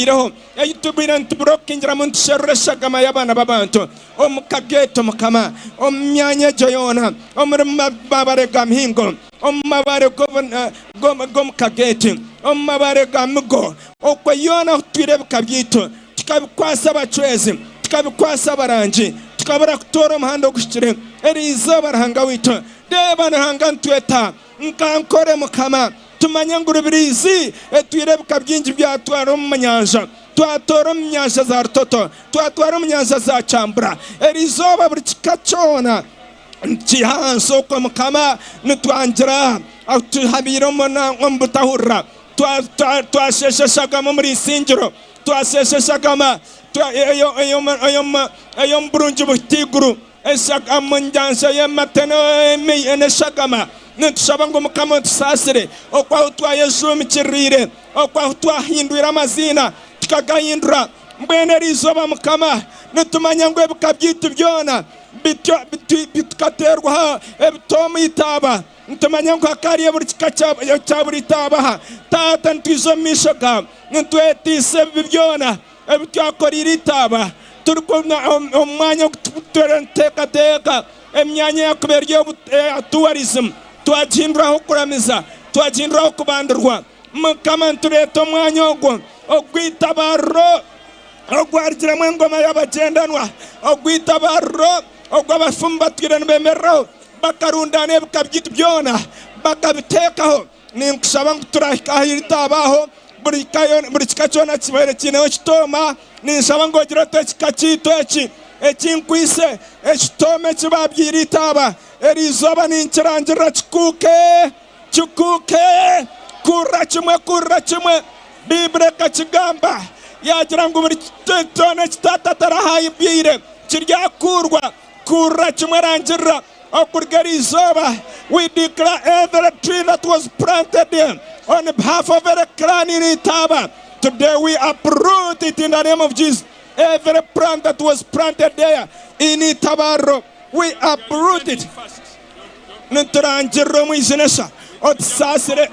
twataireho, ei tubaire nituburokingiramu nitusherura eshagama y'abaana b'abantu omu kageeto, Mukama, omu myanya egyo yoona, omuri mabaare ga mihingo, omu mabaare g'omu kageeti, omu mabaare ga migo, okwo yoona ahu tutwire ebika byaitu, tukabikwatsa abacwezi, tukabikwatsa abarangi, tukabura kutoora omuhanda oguhikire. Eri izooba, Ruhanga waitu, reeba, Ruhanga, nitweta nka Nkore, Mukama, tumanye ngu Rubirizi etwire ebika bingi byatwara omu nyanja, twatoora omu nyanja za Rutoto, twatwara omu nyanja za Kyambura. Eri izooba buri kika kyona nikiiha ahansi okwo, Mukama, nitwangira ahu tuhabiire omu butahurira, twasheesha eshagama omuri Isingiro, twasheesha eshagama ey'omu burungi buhita eiguru. Omu nyanja y'amate n'eshagama, nitushaba ngu Mukama otusaasire oku ahu twayejumikiririire, oku ahu twahindwire amaziina tukagahindura. Mbwenu eri izooba Mukama, nitumanya ngu ebika byaitu byona bikateerwaho ebitoomu itaaba. Nitumanya ngu hakaba hariyo buri kika kya buri itaaba aha. Taata, nitwija omu maisho gaawe, nitweteisa ebibi byona ebi twakoreire itaaba turi omu mwanya ogu turiyo nituteekateeka emyanya eyakuba eri eya tourism twagihindura ah'okuramiza, twagihindura ah'okubandirwa. Mukama nitureeta omwanya ogwo ogw'eitabaariro ogwarugiremu engoma y'abagyendanwa, ogw'eitabaariro ogu abafumu batwire nibemereraho bakarundaana ebika byaitu byona bakabiteekaho. Ninkushaba ngu turahika aha itaaba aho buri ka yoona, buri kika kyona kibaire kiineho ekitooma. Ninshaba ngu ogire oti ekika kyaitu eki eki nkwitse, ekitooma eki baabyaire itaaba eri izooba ninkirangirira kikuuke, kikuuke, kurira kimwe, kurira kimwe. Baiburi ekakigamba yaagira ngu buri kyona eki taata atarahaibyaire kiryakuurwa. Kurira kimwe rangirira. Okuruga eri izooba, we declare every tree that was planted on behalf of every clan in Itaaba, today we uproot it in the name of Jesus. Every plant that was planted there in Itabarro, we uproot it. Niturangirira omu izina esha, otusaasire.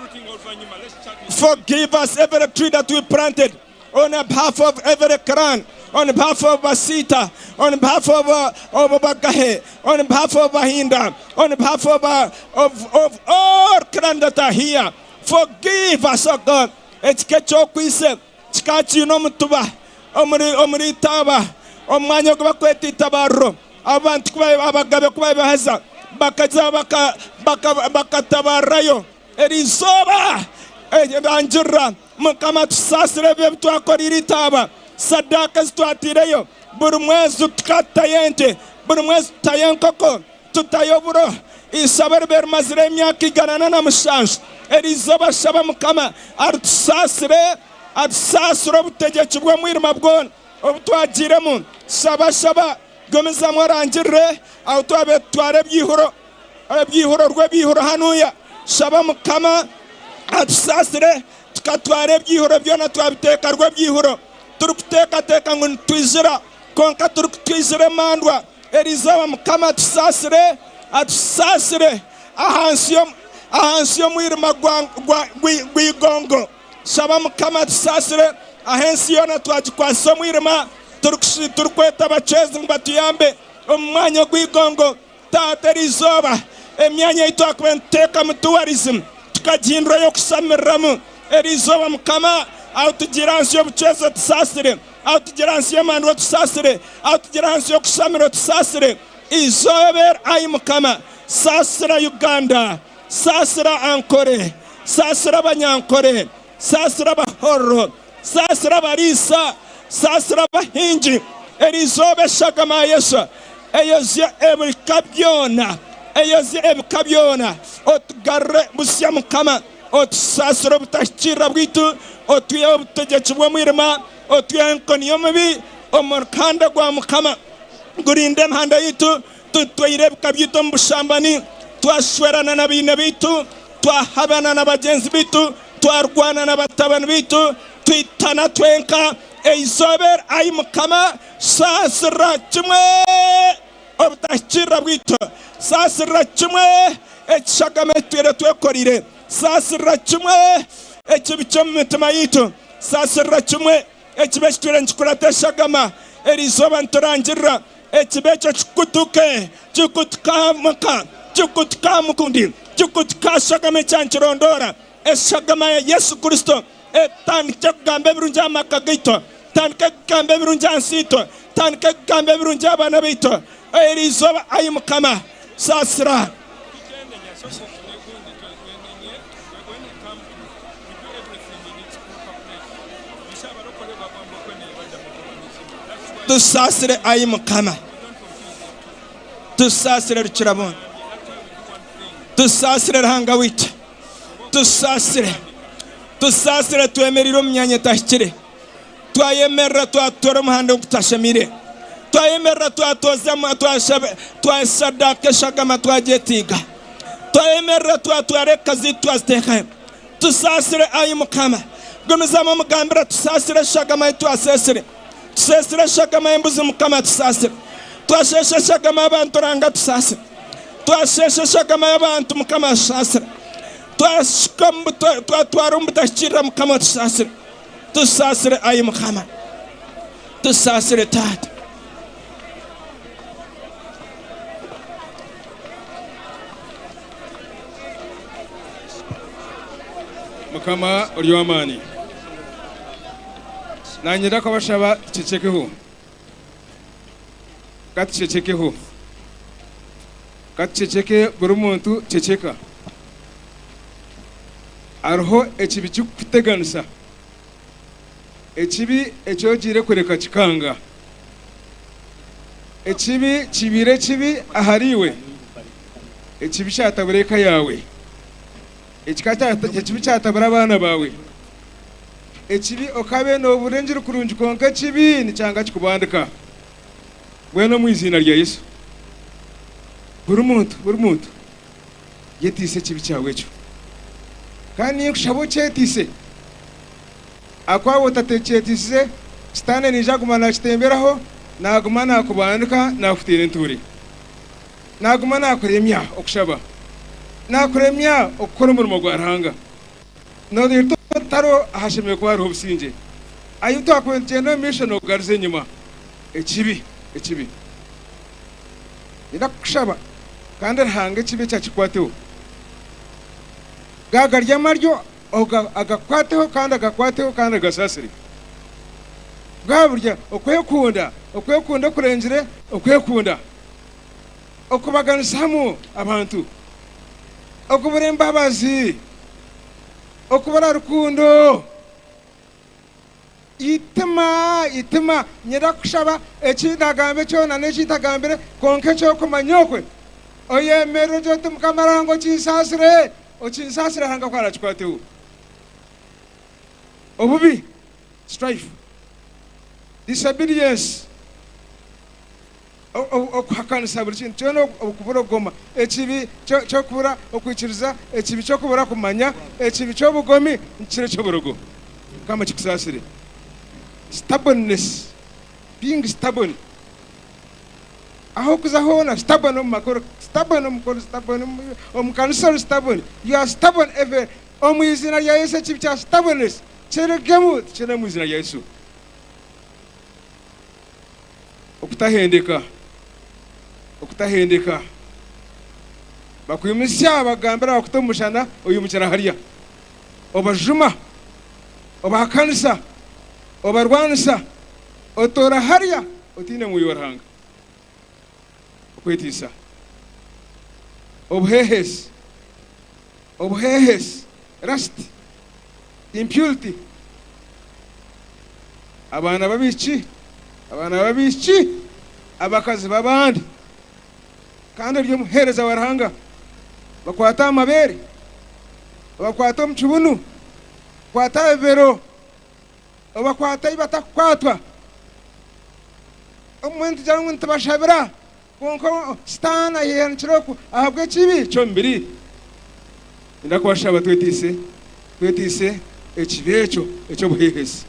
Forgive us every tree that we planted. on behalf of every clan, on behalf of Basiita, on behalf of of Bagahe, on behalf of Bahinda, on behalf of, of, of all clan that are here. Forgive us, oh God. Ekika ekyokwise kikaba kiine omutuba omuri omuri Itaaba, omu mwanya ogu bakweta Itabaariro. Abantu ku abagabe ku babaheza bakaza baka baka bakatabaarirayo. Eri izooba rangirira, Mukama tusaasire ebibi ebi twakoreire itaaba, sadaaka ezi twataireyo buri mwezi tukatayo ente, buri mwezi tutayo enkoko, tutayo oburo, eishabo ribe rimazire emyaka 107. Eri izooba shaba Mukama aritusaasire, atusaasire obutegyeki bw'omwirima bwona obu twagiiremu. Shaba, shaba, gumizamu orangirire ahu twabaire tutwara ebyihuro. Ebyihuro rw'ebyihuro hanuya. Shaba Mukama atusaasire tukatwara ebyihuro byona twabiteeka rw'ebyihuro turikuteekateeka ngu nitwizira kwonka turikutwizira emandwa. Erizooba Mukama atusaasire atusaasire ahansi ahansi y'omwirima gw'eigongo. Shaba Mukama atusaasire ahu ensi yoona twagikwasisa omwirima turikweta abacwezi ngu batuyambe omu mwanya ogw'eigongo. Taata, eri izooba emyanya ei twakubaire nituteekamu tourism tukagihindura ey'okushamiriramu. Eri izooba Mukama, ahu tugiire ahansi y'obucwezi otusaasire, ahu tugiire ahansi y'emandwa otusaasire, ahu tugiire ahansi y'okushamira otusaasire. Eizooba eri, ai Mukama, saasira Uganda, saasira Ankore, saasira Abanyankore, saasira Abahororo, Saasira abariisa, saasira abahingi. Eri izooba eshagama ya Yesu eyozye ebika byona, eyozye ebika byona. Otugarure busya Mukama, otusaasire obutahikiirira bwaitu, otwiheho obutegyeki bw'omwirima, otwiheho enkoni y'omubi. Omuhanda gwa Mukama gurinde emihanda yaitu. Tutwaire ebika byaitu omu bushambani, twashwerana na baine baitu, twahabana na bagyenzi baitu, twarwana na batabani baitu, twitana twenka. Eizooba eri, ai Mukama, saasirira kimwe obutahikiirira bwaitu, saasirira kimwe ekishagama eki tutwire twekoreire, saasirira kimwe ekibi ky'omu mitima yaitu, saasirira kimwe. Ekibi ekitwire nikikurata eshagama, eri izooba niturangirira ekibi ekyo kikutuke, kikutuke aha maka, kikutuke aha mukundi, kikutuke aha shagama ekya nikirondoora. Eshagama ya Yesu Kristo etandike kugamba ebirungi aha maka gaitu, etandike kugamba ebirungi aha nsi yaitu, etandike kugamba ebirungi aha baana baitu. Eri izooba, ai Mukama, saasira. Tusaasire, ai Mukama, tusaasire Rukiraboona, tusaasire Ruhanga waitu, tusaasire, tusaasire twemereire omu myanya etahikire, twayemerera twatoora omuhanda ogutashemeire, twayemerera twatooza twashadaaka eshagama twagyetiiga, twayemerera twatwara eka zaitu twaziteekayo. Tusaasire, ai Mukama. Gumizamu omugambire, Tusaasire eshagama ei twaseesire. Tuseesire eshagama y'embuzi, Mukama, tusaasire. Twasheesha eshagama y'abantu, Ruhanga, tusaasire. Twasheesha eshagama y'abantu, Mukama, tusaasire. Twashuka omu buta, twatwara omu butahikiirira, Mukama, tusaasire. Tusaasire, ai Mukama. Tusaasire, Taata. Mukama ori ow'amaani. Nanyenda kubashaba tucecekeho. Ka tucecekeho. Ka tuceceke buri muntu ceceka. Hariho ekibi kikukuteganisa. Ekibi eki ogiire kureka kikanga. Ekibi kibaire kibi ahariiwe. Ekibi kyatabura eka yaawe. Ekibi kyatabura abaana baawe. Ekibi okabe nobuurira engiri kurungi kwonka ekibi nikyanga kikubandika. Mbwenu omu iziina rya Yesu, buri muntu, buri muntu yetiise ekibi kyawe ekyo. Kandi ninkushaba okyetiise. Ahakuba waaba otatekyetiisize, Sitaane naija kuguma naakitemberaho, naaguma naakubandika, naakuteera entuure. Naaguma naakuremya okushaba. Naakuremya okukora omurimo gwa Ruhanga. Nooreeta orutaro ahashemereire kuba hariho obusingye. Ahi twakubaire nitugyenda omu maisho noogaruza enyima. Ekibi, ekibi. Niinyenda kukushaba kandi Ruhanga ekibi eki akikwateho. Gaaba gari amaryo, agakwateho kandi agakwateho kandi agasaasire. Bwaba buri okwekunda, okwekunda okurengire okwekunda, okubaganisamu abantu, okubura embabazi, okubura rukundo, eitima, eitima. Niinyenda kukushaba eki ndagambe kyona n'eki ntagambire, kwonka eki orikumanya okwe, oyemerere ogire oti, Mukama Ruhanga okinsaasire. Okinsaasire Ruhanga ku araakikwateho. Obubi, strife, disobedience, okuhakanisa buri kintu kyona, okubura okugoma, ekibi ky'okubura okwikiriza, ekibi ky'okubura kumanya, ekibi ky'obugomi nikikira eky'oburogo. Mukama kikusaasire. Stubbornness, being stubborn. Ah'okuza hoona stubborn omu maka ori stubborn omu ka ori stubborn omu kanisa ori stubborn you are stubborn everywhere omu iziina rya Yesu ekibi kya stubbornness kirugemu tukine omu iziina rya Yesu. Okutahendeka okutahendeka bakwimutsya bakugambira bakuta omu mushana oyimukira harya obajuma obahakanisa obarwanisa otoora harya otaine Mwoyo wa Ruhanga. Okwetiisa, obuheheesi, obuheheesi, lust, impurity, abaana b'abaishiki, abaana b'abaishiki, abakazi b'abandi, kandi ori omuheereza wa Ruhanga, bakwate aha mabeere, obakwate omu kibunu, okwate aha bibero. Obakwata ei batakukwatwa. Obumwe nitugira ngu nitubashabira, kwonka Sitaane ayehanikire okwo ahabw'ekibi ky'omubiri. Niinyenda kubashaba twetiise, twetiise ekibi ekyo eky'obuheehesi.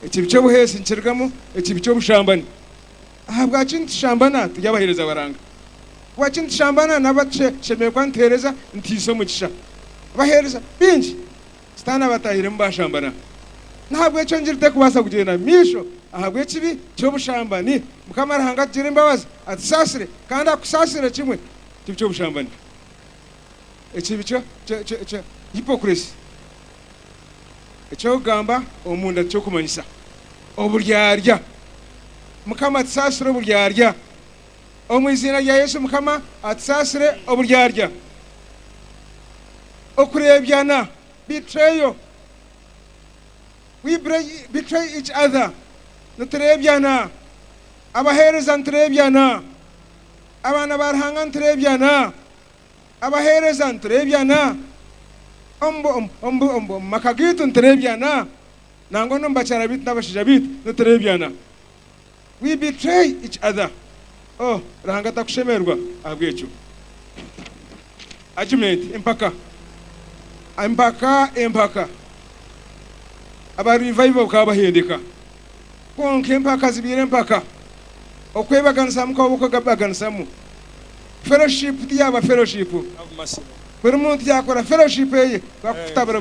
Ekibi ky'obuheesi nikirugamu ekibi ky'obushambani. Ahabwaki nitushambana? Turi abaheereza ba Ruhanga. Ahabwaki nitushambana n'abu tushemereire kuba nituheereza nituhaisa omugisha? Abaheereza baingi Sitaane abatahiremu bashambana. N'ahabw'ekyo engiri terikubaasa kugyenda mu maisho ahabw'ekibi ky'obushambani. Mukama Ruhanga atugirire embabazi, atusaasire, kandi akusaasire kimwe ekibi ky'obushambani, ekibi kyo, kyo, kyo, kyo hypocrisy, eky'okugamba omunda tiky'okumanyisa, oburyarya. Mukama atusaasire oburyarya. Omu iziina rya Yesu Mukama atusaasire oburyarya. Okureebyana, betrayal. We betray each other, nitureebyana. Abaheereza nitureebyana. Abaana ba Ruhanga nitureebyana. Abaheereza nitureebyana. Omu, omu, omu maka gaitu nitureebyana. Nangwa n'omu bakyara baitu n'abashaija baitu nitureebyana. We betray each other. Oh, Ruhanga takushemererwa ahabw'ekyo. Argument, empaka. Empaka, empaka. Aba revival bakaba bahendeka. Kwonka empaka zibaire empaka. Okwebaganisamu kukaba okwebaganisamu. Fellowship tiyaba fellowship. Have mercy, Lord. Buri muntu yakora fellowship eye, bakukutabura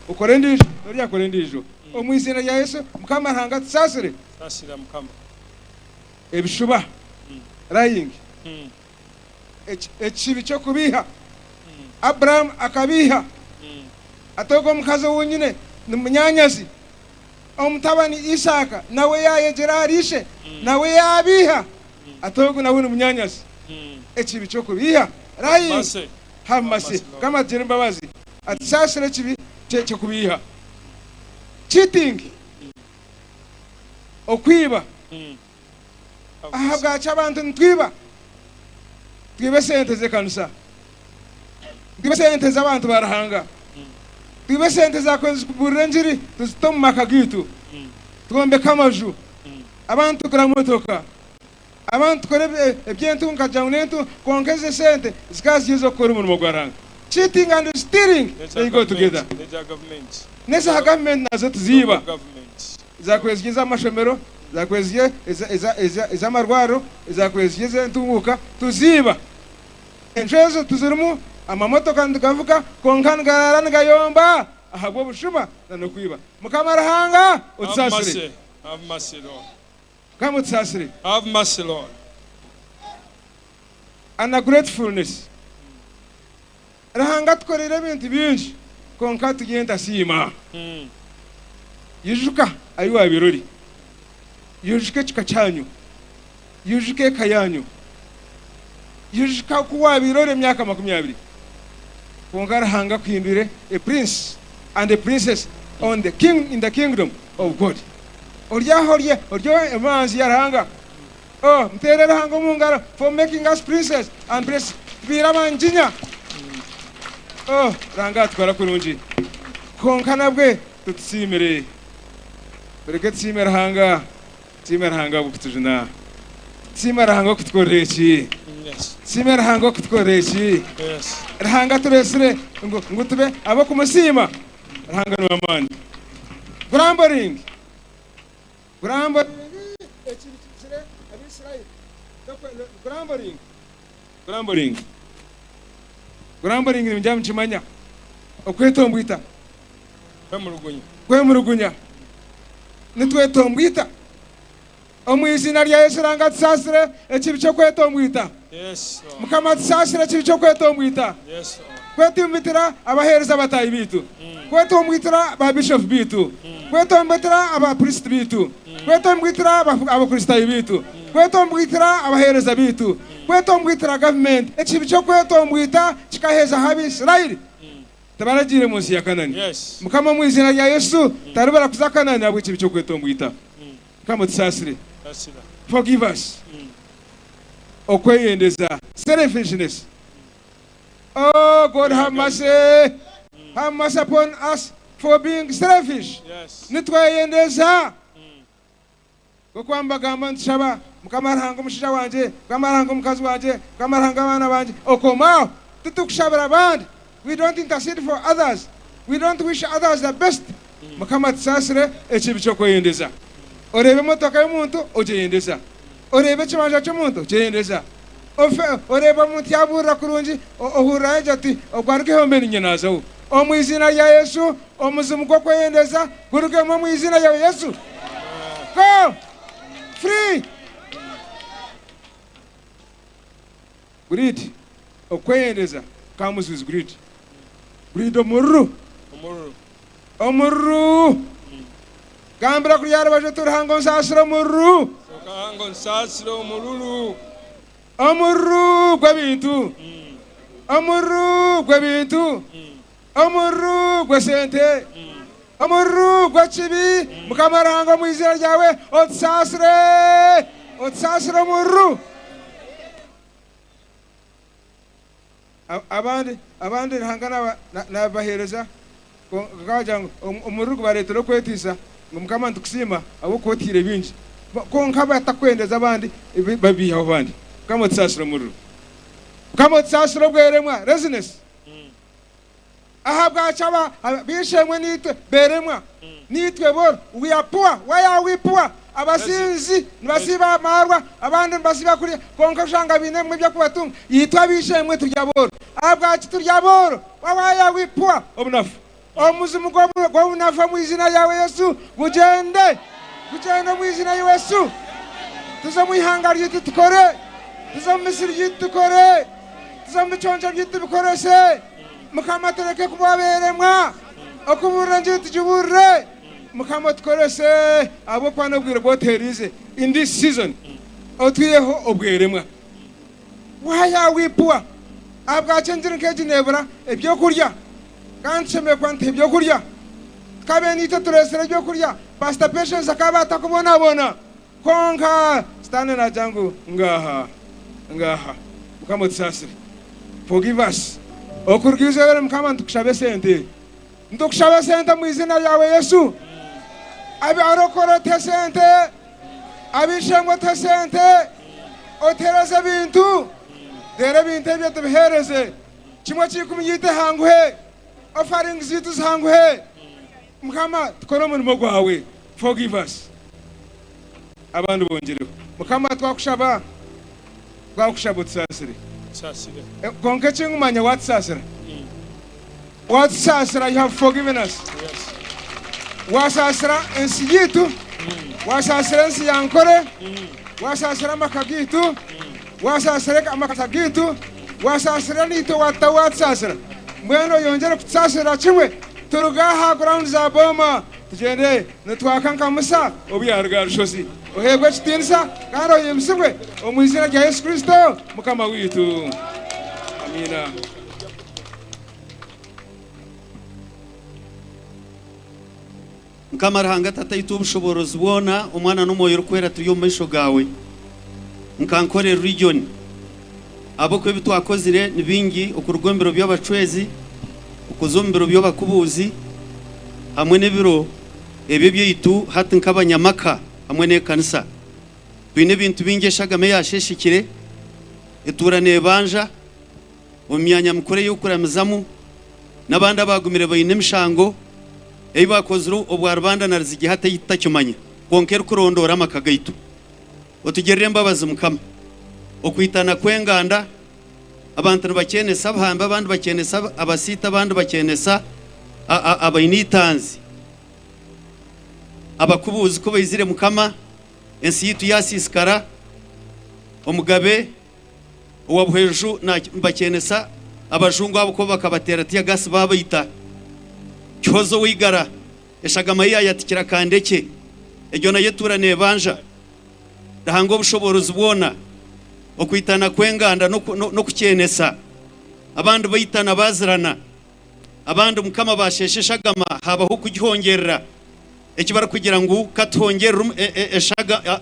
okore endiijo, n'ori akore endiijo. Omu iziina rya Yesu, Mukama Ruhanga atusaasire. Saasira Mukama. Ebishuba, lying, ekibi ky'okubeiha. Abrahamu akabeiha ati ogwo omukazi ou nyine ni munyaanyazi. Omutabani Isaaka nawe yaayegyera ahari ishe, nawe yaabeiha ati ogu nawe ni munyaanyazi. Ekibi ky'okubeiha, lying. Have mercy. Mukama atugirire embabazi atusaasire ekibi ky'okubeiha. Cheating. Okwiba. Ahabwaki abantu nitwiba? Twiba esente z'ekanisa. Nitwiba esente z'abantu ba Ruhanga. Twiba esente za kuburira engiri tuzita omu maka gaitu. Twombeka amaju. Abandi tugura motoka. Abandi tukora eby'entunga nkagira ngu n'entunga kwonka ezo esente zikaba ziri ez'okukora omurimo gwa Ruhanga. Cheating and stealing they go together. N'eza gavumenti nazo tuziiba. Ezakubaire ziri ez'amashomero, ezakubaire ziri ez'amarwariro, ezakubaire ziri ez'entunguuka tuziiba. Enju ezo tuzirimu, amamotoka nitugavuga kwonka nigaraara nigayomba ahabw'obushuba n'okwiba. Mukama Ruhanga otusaasire. Mukama otusaasire. Have mercy Lord. Ungratefulness. Ruhanga atukoreire ebintu bingi kwonka turi entasiima. Ijuka ahi waabaire ori. Ijuka ekika kyanyu. Ijuka eka yaanyu. Ijuka oku waabaire ori emyaka 20. Kwonka Ruhanga akuhindwire a prince and a princess on the king in the kingdom of God. Ori aho ori ori emanzi ya Ruhanga. Oh, muteere Ruhanga omu ngaro for making us princes and priests. Tubaire abanjinya. Oh, Ruhanga atukora kurungi. Kwonka nabwe tutusiimire. Mureke tusiime Ruhanga. Tusiime Ruhanga ahabw'okutujuna. Tusiime Ruhanga okutukorera eki. Tusiime Ruhanga okutukorera eki. Ruhanga atureetsire ngu, ngu tube ab'okumusiima. Ruhanga niw'amaani. Grumbling. Grumbling ekibi kikizire Abaisraeli. Grumbling. Grumbling. Grumbling nimugya mukimanya. Okwetombwita. Kwemurugunya. Kwemurugunya. Nitwetombwita. Omu iziina rya Yesu Ruhanga atusaasire ekibi ky'okwetombwita. Yes, Lord. Mukama atusaasire ekibi ky'okwetombwita. Yes, Lord. Kwetombwitira abaheereza bataahi baitu. Kwetombwitira ba bishop baitu. Kwetombwitira aba priest baitu. Kwetombwitira abakristaayo baitu. Kwetombwitira abaheereza baitu. Kwetombwitira gavumenti. Ekibi ky'okwetombwita kikahezaho Abaisraeli. Tibaragiire mu nsi ya Kanani. Yes. Mukama omu iziina rya Yesu taribura kuza Kanani ahabw'ekibi ky'okwetombwita. Mukama otusaasire. Saasira. Forgive us. Okweyendeza, selfishness. Oh God have mercy. Have mercy upon us for being selfish. Yes. Nitweyendeza. Nk'oku bamubagamba nitushaba, Mukama Ruhanga omushaija wangye, Mukama Ruhanga omukazi wangye, Mukama Ruhanga abaana bangye, okoma aho. Titukushabira abandi, we don't intercede for others, we don't wish others the best. Mukama atusaasire ekibi ky'okweyendeza. Oreeba emotoka y'omuntu ogyeyendeza, oreeba ekibanja ky'omuntu okyeyendeza, ofe oreeba omuntu yabuurira kurungi ohurira yagira ati ogwo aruga ihombe niinye naazaho. Omu iziina rya Yesu, omuzimu gw'okweyendeza gurugemu omu iziina ryawe Yesu. Go! Free! Greed, okweyendeza comes with greed. Greed omururu. Omururu. Omururu. Gambira kuri aha rubaju oti Ruhanga onsaasire omururu. Ruhanga onsaasire omururu. Omururu gw'ebintu. Omururu gw'ebintu. Omururu gw'esente. Omururu gw'ekibi. Mukama Ruhanga omu iziina ryawe otusaasire. Otusaasire omururu. Abandi abandi Ruhanga nabaheereza kwonka bagira ngu omururu gubareetera okweteisa ngu Mukama nitukusiima ahabw'okuba otuhaire bingi. Kwonka batakwendeza abandi babiihaho abandi. Mukama otusaasire omururu. Mukama otusaasire obweremwa, laziness. Ahabwaki aba b'eishe-emwe naitwe beeremwa? Naitwe booro, we are poor, why are we poor? Abasinzi nibasiiba amaarwa, abandi nibasiiba kurya, kwonka oshanga baine ebimwe eby'okubatunga. Itwe ab'eishe-emwe turi abooro. Ahabwaki turi abooro? Why are we poor? Obunafu. Omuzimu gw'obunafu omu iziina ryawe Yesu gugyende! Gugyende omu iziina rya Yesu! Tuze omu ihanga ryaitu tukore! Tuze omu misiri yaitu tukore! Tuze omu biconco byaitu tubikorese! Mukama tureke kuba abeeremwa, okubuurira engiri tugibuurire. Mukama otukorese ahabw'okuba n'obwire obu otuheereize in this season. Otwiheho obweremwa. Why are we poor? Ahabwaki engiri nk'egi neebura eby'okurya? Kandi tushemereire kuba nituha eby'okurya. Tukabaire naitwe tureetsire eby'okurya, Pastor Patience akaba atakubonabona. Kwonka Sitaane naagira ngu, Ngaaha, ngaaha. Mukama otusaasire. Forgive us. Okuruga eizooba Mukama nitukushaba esente. Nitukushaba esente omu iziina ryawe Yesu. Abarokore otuhe esente. Ab'eishe-emwe otuhe esente. Otuheereze ebintu. Reero ebintu ebyo tubiheereze. Kimwe ky'ikumi yaitu ehanguhe. Offerings zaitu zihanguhe. Mukama tukore omurimo gwawe. Forgive us. Abandi bongyereho. Mukama twakushaba, twakushaba otusaasire. Tusaasire. Kwonka eki nkumanya watusaasira. Watusaasira, you have forgiven us. Yes. Wasaasira ensi yaitu, wasaasira ensi ya Nkore, wasaasira amaka gaitu, wasaasira amaka gaitu, wasaasira naitwe watuta watusaasira. Mbwenu oyongyere kutusaasirira kimwe turuge aha ground za Boma tugyende nitwaka nka Musa obu yaaruga aha rushozi. Oheebwe ekitiinisa kandi ohimbisibwe omu iziina rya Yesu Kristo Mukama waitu. Amiina. Mukama Ruhanga Tataitwe ow'obushoboorozi bwona, Omwana n'Omwoyo Orikwera turi omu maisho gaawe nka Nkore Region. Ahabw'okuba ebi twakozire ni bingi okuruga omu biro by'abacwezi okuza omu biro by'abakubuuzi hamwe n'ebiro ebi ebyaitu hati nk'abanyamaka hamwe n'ekanisa. Twine ebintu bingi eshagama eyasheeshekire etuura neebanja omu myanya mikuru ey'okuramizamu n'abandi abaagumire baine emishango ei baakozire obwa Rubanda na Ruzigi hati ei tutakimanya kwonka erikurondoora amaka gaitu. Otugirire embabazi Mukama. Okwitana kw'enganda, abantu nibakyenesa abahambi abandi bakyenesa abasiita abandi bakyenesa abaine eitanzi. Abakubuuzi ku baizire Mukama, ensi yaitu yaasiisikara, Omugabe owa Buhweju nibakyenesa abajungu abo ku bakabateera tiyagaasi baabaita. Kihoza ow'eigara Eshagama ye yaayatikira kandekye, egyo nayo etuura neebanja. Ruhanga Ow'obushoboorozi bwona, okwitana kw'enganda n'okukyeenesa. Abandi baitana baazirana, abandi Mukama baasheesha eshagama haabaho okugihongyerera, eki barikugira ngu ka tuhongyerere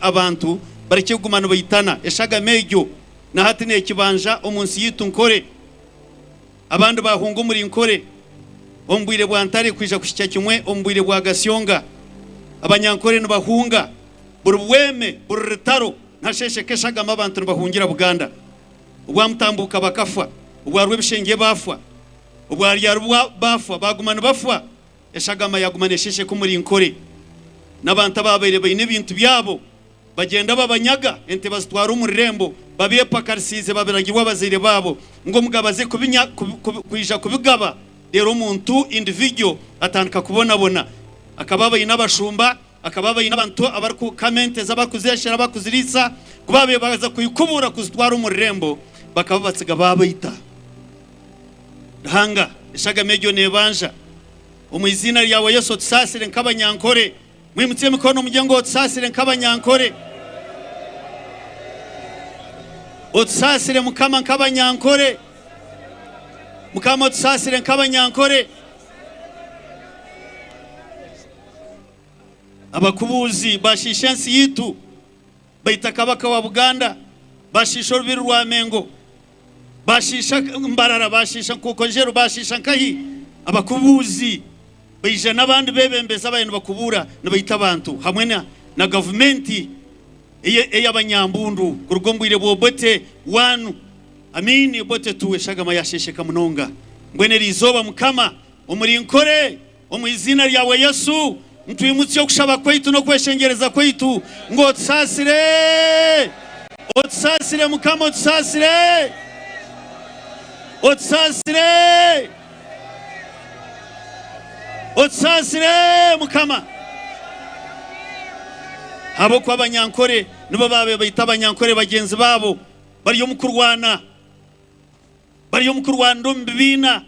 abantu barekye kuguma nibaitana. Eshagama egyo na hati neekibanja omu nsi yaitu Nkore. Abandi baahunga omuri Nkore omu bwire bwa Ntare kwija kuhikya kimwe omu bwire bwa Gasyonga. Abanyankore nibahunga buri bweme, buri rutaro nihasheesheka eshagama abantu nibahungira Buganda. Obwa Mutambuuka bakafa, obwa Rwebishengye baafa, obwa Ryarubwa baafa, baaguma nibafa, eshagama yaaguma neesheesheka omuri Nkore. N'abantu abaabaire baine ebintu byabo Bagyenda babanyaga, ente bazitwara omu rurembo, babeepakarisiize babiragirwa abazaire baabo, ngu omugabe aze kwija kubigaba. Reero omuntu, individual, atandika kubonabona. Akaba abaine abashumba, akaba abaine abantu abarikukama ente ze abarikuzeeshera, abarikuziriisa. Ku baabaire baza kuikubuura kuzitwara omu rurembo, bakaba batsiga baabaita. Ruhanga, eshagama egyo neebanja. Omu iziina ryawe Yesu otusaasire nk'abanyankore. Mwimutsye emikono mugire ngu otusaasire nk'abanyankore. Otusaasire Mukama nk'abanyankore. Mukama otusaasire nk'abanyankore. Abakubuuzi bashiisha ensi yaitu, baita Kabaka wa Buganda, bashiisha orubiri rwa Mengo. Baashiisha Mbarara, baashiisha Nkokonjeru, baashiisha nkahi? Abakubuuzi baija n'abandi beebembezi abaabaire nibakubuura nibaita abantu hamwe na na gavumenti ey'abanyambundu kuruga omu bwire bwa Obote I, Amin Obote ii, eshagama yaasheesheka munonga. Mbwenu eriizooba Mukama omuri Nkore, omu iziina ryawe Yesu, ntwimutsya okushaba kwaitu n'okweshengyereza kwaitu ngu otusaasire. Otusaasire Mukama, otusaasire. Otusaasire. Otusaasire Mukama. Ahabw'okuba Abanyankore nibo baabaire baita Abanyankore bagyenzi baabo bari omu kurwana. Bari omu kurwanira omu bibiina,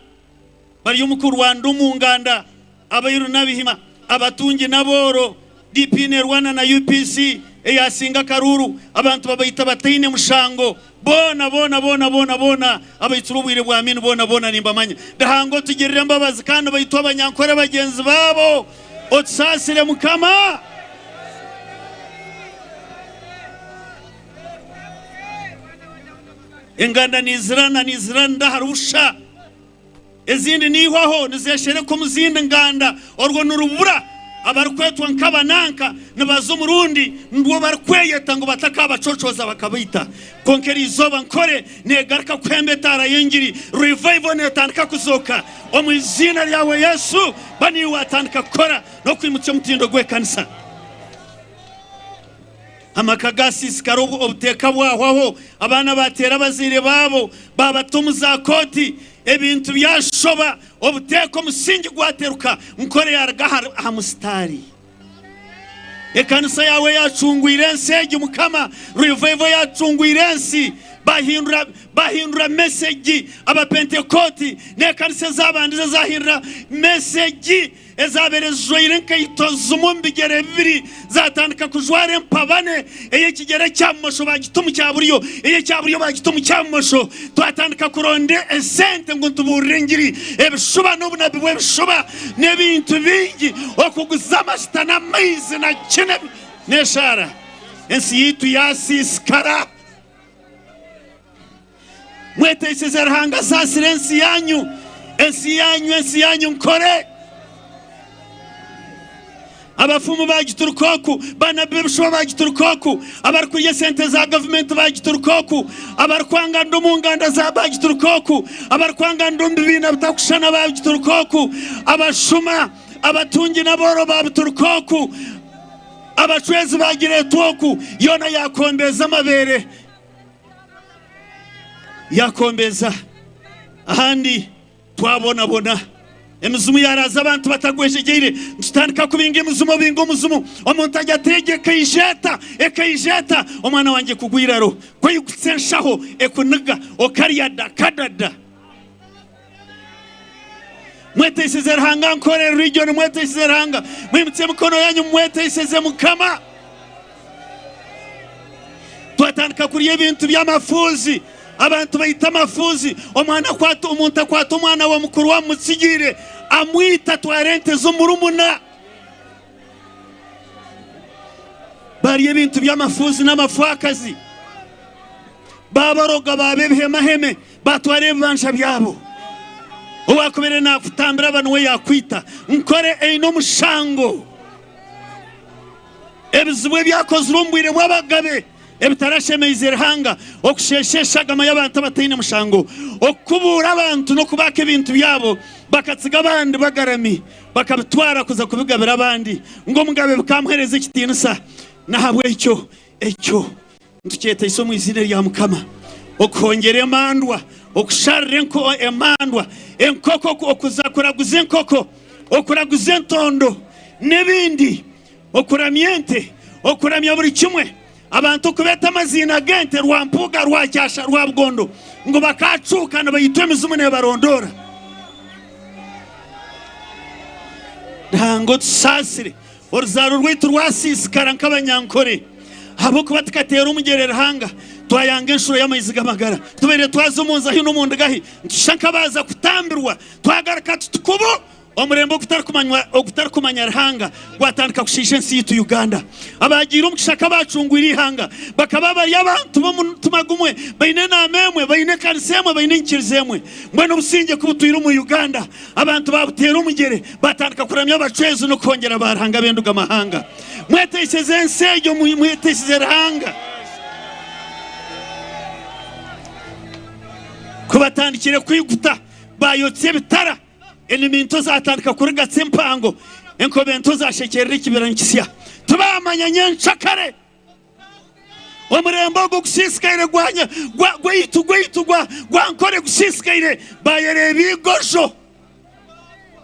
bari omu kurwanira omu nganda, abairu n'abihima, abatungi n'abooro, DP neerwana na UPC eyaasinga akaruuru, abantu babaita bataine mushango, boona boona boona boona boona abaitsire obwire bwa Amin boona boona nimbamanya. Ruhanga otugirire embabazi kandi baitwe abanyankore bagyenzi baabo, otusaasire Mukama. Enganda nizirana, niziranira ahari busha, ezindi niihwaho nizeeshereka omu zindi nganda. Orwo nirubura abarikwetwa nk'abananka nibaza omu rundi nirwo barikweyeta ngu batakaabacocooza bakabaita. Kwonka eri izooba Nkore neegaruka kuhemba etaara y'engiri, revival neetandika kuzooka. Omu iziina ryawe Yesu, ba niiwe waatandika kukora n'okwimutsya omutindo gw'ekanisa. Amaka gaasiisikara obu obuteeka bwahwaho, abaana baateera abazaire baabo, baabata omu zaakooti, ebintu byashoba, obuteeka omusingi gwateruka, Nkore yaaruga aha musitaari. Ekanisa yaawe yaacungwire ensi egi, Mukama, Revival yaacungwire ensi, bahindura, bahindura mesegi, Abapentekooti n'ekanisa ezaabandize zaahindura mesegi. Ezaabaire zijwaire enkaito zimwe omu bigyere bibiri zaatandika kujwara empabane, ey'ekigyere kya bumosho baagita omu kya buryo, ey'ekya buryo baagita omu kya bumosho. Twatandika kuronda esente ngu nitubuurire engiri, ebishuba n'obunabi bw'ebishuba n'ebintu bingi, okuguza amajuta n'amaizi na kina n'eshaara. Ensi yaitu yaasiisikara. Mweteisize Ruhanga asaasire ensi yaanyu, ensi yaanyu, ensi yaanyu nkore. Abafumu baagituruka oku, baanabbi b'ebishuba baagituruka oku, abarikurya esente za gavumenti baagituruka oku, abarikwanga ndu omu nganda za baagituruka oku, abarikwanga ndu omu bibiina bitakushushana baagituruka oku, abashuma, abatungi n'abooro baabituruka oku, abacwezi baagireetwa oku, yoona yaakombeeza amabeere. Yakombeza ahandi twabonabona emizimu yaraza abantu batagwejegyeire nitutandika kubinga emizimu obinga omuzimu omuntu ajya ateega ekaija eta ekaija eta omwana wangye kugwa iraro ku oyigutsa enshaho ekuniga okarya da kadada Mweteiseze Ruhanga Nkore Region mweteiseze Ruhanga mwimutsye emikono yanyu mumweteiseze Mukama. Twatandika kurya ebintu by'amafuuzi abantu baita amafuuzi omwana akwata omuntu akwata omwana wa mukuru we amutsigiire amwita atwara ente z'omurumuna barya ebintu by'amafuuzi n'amafaakazi babaroga baaba ebihemaheme Baatwara ebibanja byabo. Owaakubaire naakutambira aba niwe yaakwita. Nkore eine omushango. Ebizibu ebyakozirwe omu bwire bw'abagabe ebitarashemeize Ruhanga, okusheesha eshagama y'abantu abataine mushango, okukubuura abantu n'okubaaka ebintu byabo bakatsiga abandi bagarami bakabitwara kuza kubigabira abandi ngu omugabe bikamuheereza ekitiinisa. N'ahabw'ekyo ekyo Nitukyeteisa omu iziina rya Mukama okuhongyera emandwa, okusharira enko emandwa, enkoko, okuza kuraguza enkoko, okuraguza entondo, n'ebindi, okuramya ente, okuramya buri kimwe, abantu okubeeta amaziina g'ente, Rwampuuga, Rwakyasha, Rwabugondo, ngu bakaacuuka nibaitwa emizimu neebarondoora. Ruhanga otusaasire. Oruzaaro rwaitu rwasiisikara nk'abanyankore, ahabw'okuba tukateera omugyere Ruhanga, twayanga enshuro y'amaizi g'amagara. Tubaire twaza omu nzahi n'omu ndigahi, nitushusha nk'abaaza kutambirwa, twagaruka tuti kubu! Omurembe ogutarikumanya Ruhanga gwatandika kushiisha ensi yaitu Uganda. Abaagiire omu kishaka abaacungwire eihanga bakaba bari abantu b'omutima gumwe, baine enaama emwe, baine ekanisa emwe, baine enyikiriza emwe. Mbwenu obusingye ku butwire omu Uganda, abantu baabuteera omugyere, baatandika kuramya abacwezi n'okuhongyera baaruhanga b'enduga-mahanga. Mweteiseze ensi egyo, mweteiseze Ruhanga. Ku batandikire kwiguta, baayotsya ebitara. Enimi nto zaatandika kurigatsa empango, enkobe nto zaashekyerera ekibira nikisya. Tibaamanya nyencakare. Omurembe ogwo gusiisikaire gwaitu gwaitu gwa Nkore gusiisikaire, baayereeba eigojo,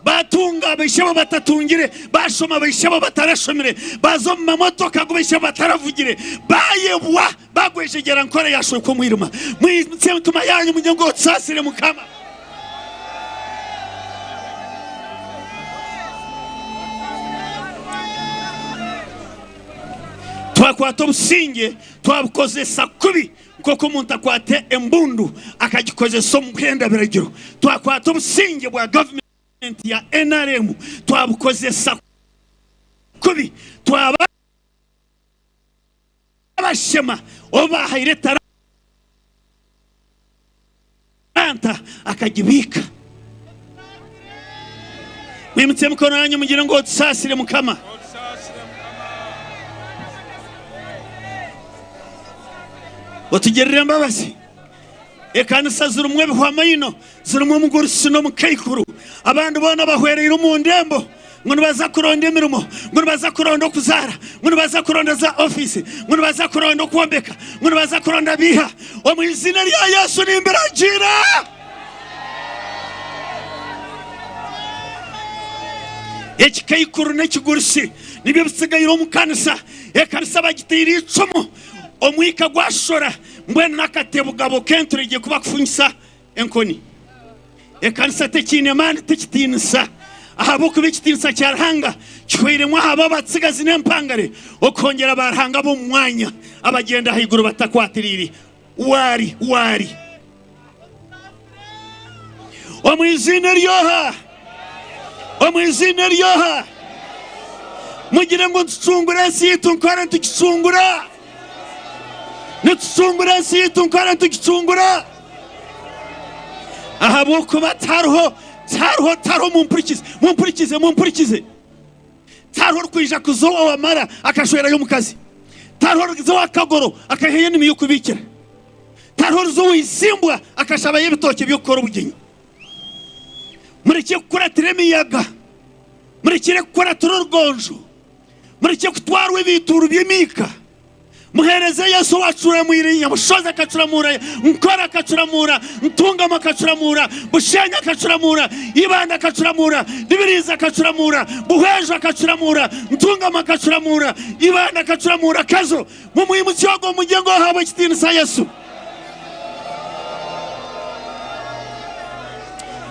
baatunga baishebo batatungire, baashoma baishebo batarashomire, baaza omu mamotoka agu baishebo bataravugire, baayebwa, baagwejegyera Nkore yaashwekwa omwirima. Mwimutsye emitima yaanyu mugire ngu otusaasire Mukama. Twakwata obusingye twabukozesa kubi nk'oku omuntu akwata embundu akagikozesa omu kuhenda biragiro. Twakwata obusingye bwa gavumenti ya nrm twabukozesa kubi twaba abashema obu baahaire etaranta akagibiika. Mwimutsye emikono yanyu mugire ngu otusaasire Mukama. Otugirire embabazi. Ekanisa zirimu ebihwamaino, zirimu omugurusi n'omukaikuru. Abandi boona bahwereire omu ndembo ngu nibaza kuronda emirimo, ngu nibaza kuronda okuzaara, ngu nibaza kuronda za ofiisi, ngu nibaza kuronda okwombeka, ngu nibaza kuronda biiha. Omu iziina rya Yesu nimbiragiira! Ekikaikuru n'ekigurusi nibyo bitsigaire omu kanisa. Ekanisa bagiteire eicumu. Omwika gwashora, mbwenu n'akatebugabo k'enturegye ku bakufunyisa enkoni. Ekanisa tekiine maani, tikitiinisa, ahabw'okuba ekitiinisa kya Ruhanga kihweiremu aha b'abatsigazi n'empangare okuhongyera baaruhanga b'omu mwanya abagyenda ahaiguru batakwatiriire waari waari. Omu iziina ery'oha? Omu iziina ery'oha? Mugire ngu nitucungura ensi yaitu nkore nitukicungura. Nitucungura ensi yaitu nkore nitukicungura. Ahabw'okuba tihariho, tihariho, tihariho, mumpurikize, mumpurikize, mumpurikize. Tihariho orikwija kuza owa Mara akashwerayo omukazi. Tihariho orikuza owa Kagoro akaihayo enimi y'okubiikira. Tihariho oriza owa Izimbwa akashabayo ebitookye by'okukora obugyenyi. Murekye kukuratira emiyaga, murekyere kukuratira orugonjo, murekye kutwarwa ebiituuru by'emiika. Muheereze Yesu owaacuramwire Nyabushozi akacuramuura Nkore akacuramuura Ntungamo akacuramuura Bushenyi akacuramuura Ibanda akacuramuura Ribirizi akacuramuura Buhweju akacuramuura Ntungamo akacuramuura Ibanda akacuramuura Kazo. Mumwimutsye ogwo mugye ngu ohaabwe ekitiinisa Yesu.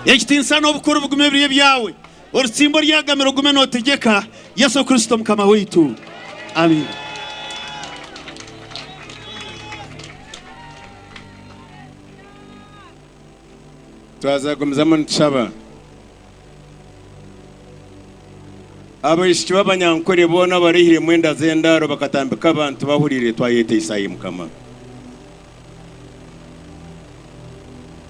Ekitiinisa n'obukuru bigume biri ebyawe. Orutsimbo oryagamire ogume nootegyeka, Yesu Kristo Mukama waitu. Amiina. Twaza kugumizamu nitushaba. Abaishiki b'abanyankore boona abaraihiremu enda z'endaaro bakatambika abantu bahuriire twayeteisa ai Mukama.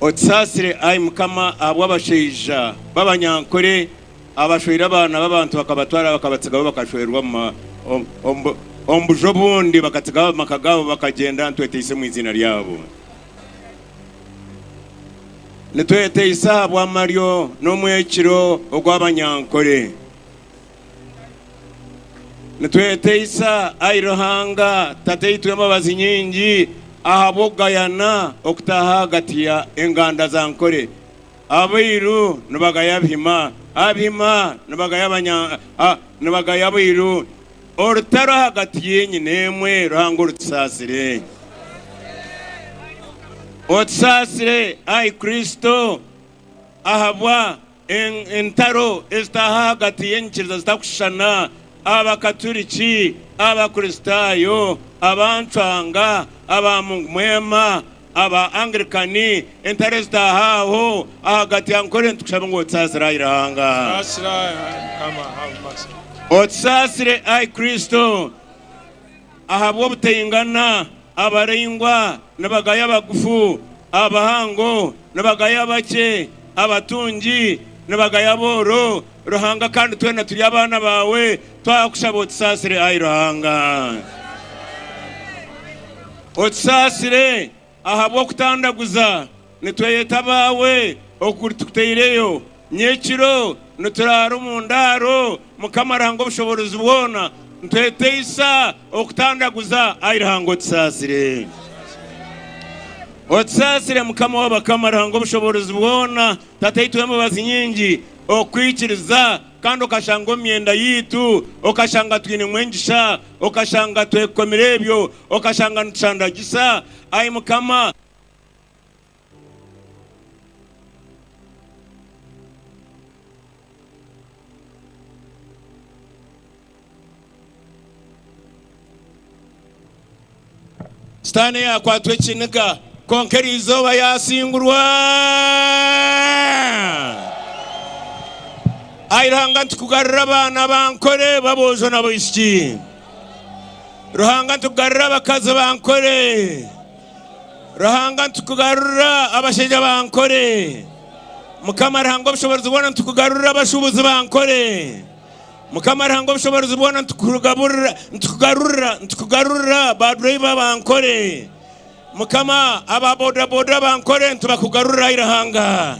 Otusaasire ai Mukama ahabw'abashaija b'abanyankore abashweire abaana b'abantu bakabatwara bakabatsigaho bakashwerwa omu buju obundi bakatsigaho amaka gaabo bakagyenda nitweteisa omu iziina ryabo. Nitweteisa ahabw'amaryo n'omwekiro ogw'Abanyankore. Nitweteisa, ai Ruhanga, Tataitwe w'embabazi nyingi, Ahabw'okugayana okutaaha ahagati ya enganda za Nkore, Abairu nibagaya Abhima, Abhima nibagaya Abanya nibagaya Abairu. Orutaro ahagati y'enyina emwe, Ruhanga orutusaasire. Otusaasire, ai Kristo, ahabwa Entaro ezitaaha ahagati y'enyikiriza zitakushushana, Abakaturiki, Abakristaayo, Abancwanga, aba Mungu Mwema, aba Anglikani, entaro ezitaaha aho ahagati ya Nkore nitukushaba ngu otusaasire ai Ruhanga. Otusaasire ai Kristo ahabw'obutaingana Abaraingwa nibagaya abagufu, abahango nibagaya abakye, abatungi nibagaya abooro. Ruhanga, kandi twena turi abaana baawe, twakushaba otusaasire, ai Ruhanga. Otusaasire ahabw'okutandaguza, nitweyeta abaawe, okuguru tukutaireyo. Nyekiro nituraara omu ndaaro, Mukama Ruhanga Obushoboorozi bwona, nitweteisa okutandaguza, ai Ruhanga otusaasire. Otusaasire Mukama w'abakama, Ruhanga Obushoboorozi bwona, Tataitwe w'embabazi nyingi, okwikiriza kandi okashanga omu myenda yaitu, okashanga twinemu engisha, okashanga twekomire ebyo, okashanga nitushandagisa, ai Mukama. Sitaane yaakwatwa ekiniga, kwonka eryo izooba yaasingurwa. Ai Ruhanga, nitukugarurira abaana ba Nkore b'aboojo n'abaishiki. Ruhanga, nitukugarurira abakazi ba Nkore. Ruhanga nitukugarurira abashaija ba Nkore. Mukama Ruhanga obushoboorozi bwona nitukugarurira abashuubuzi ba Nkore. Mukama Ruhanga obushoboorozi bwona nitukugaburira nitukugarurira nitukugarurira ba driver ba Nkore. Mukama aba boda boda ba Nkore nitubakugarurira ai Ruhanga.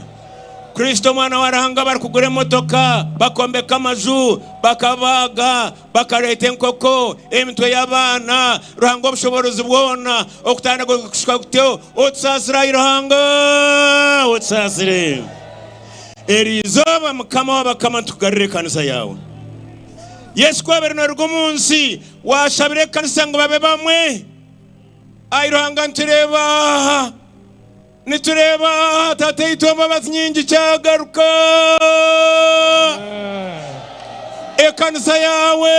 Kristo omwana wa Ruhanga abarikugura emotoka bakombeka amaju bakabaaga Bakareeta enkoko, emitwe y'abaana, Ruhanga obushoboorozi bwona, okutandika kushuka kutyo, otusaasire ai Ruhanga, otusaasire. Eri izooba Mukama w'abakama nitukugarurira ekanisa yaawe. Yesu ku abaire naruga omu nsi, waashabira ekanisa ngu babe bamwe. Ai Ruhanga nitureeba aha, nitureeba aha, Tataitwe embabazi nyingi kyagaruka. Ekanisa yaawe,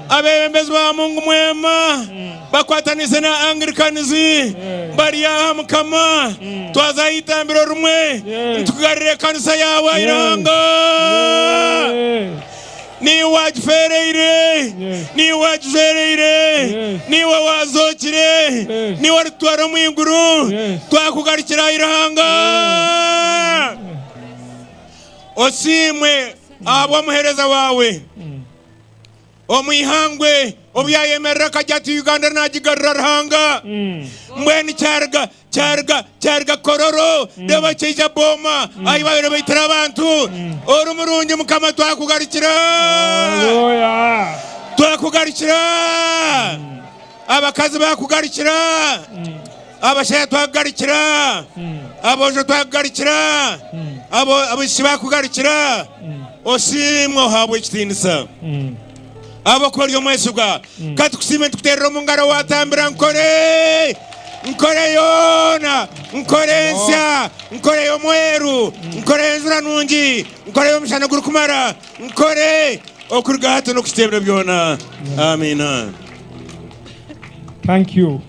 abeebembezi ba Mungu Mwema bakwatanise na Anglicans bari aha Mukama, twaza aha itambiro rimwe nitukugarurira ekanisa yaawe ai Ruhanga. Niiwe waagifeereire, niiwe waagijwereire, niiwe waazookire, niiwe oritutwara omu iguru, twakugarukira ai Ruhanga. Osiimwe ahabw'omuheereza waawe omu ihangwe obu yaayemerera akagira ati, Uganda naagigarura Ruhanga. Mbwenu kyaruga kyaruga kyaruga Kololo, reeba kyaija Boma, ahu baabaire baitira abantu. Ori murungi Mukama, twakugarukira. Twakugarukira. Abakazi baakugarukira. Abashaija twakugarukira, aboojo twakugarukira, abaishiki baakugarukira. Osiimwe ohaabwe ekitiinisa ahabw'okuba ori omwesigwa. Ka tukusiime nitukuteerera omu ngaro waatambira Nkore, Nkore yoona, Nkore ensya, Nkore y'omweru, Nkore y'enjura nungi, Nkore y'omushana gurikumara, Nkore okuruga hati n'okuhitsya ebiro byona. Amiina. Thank you.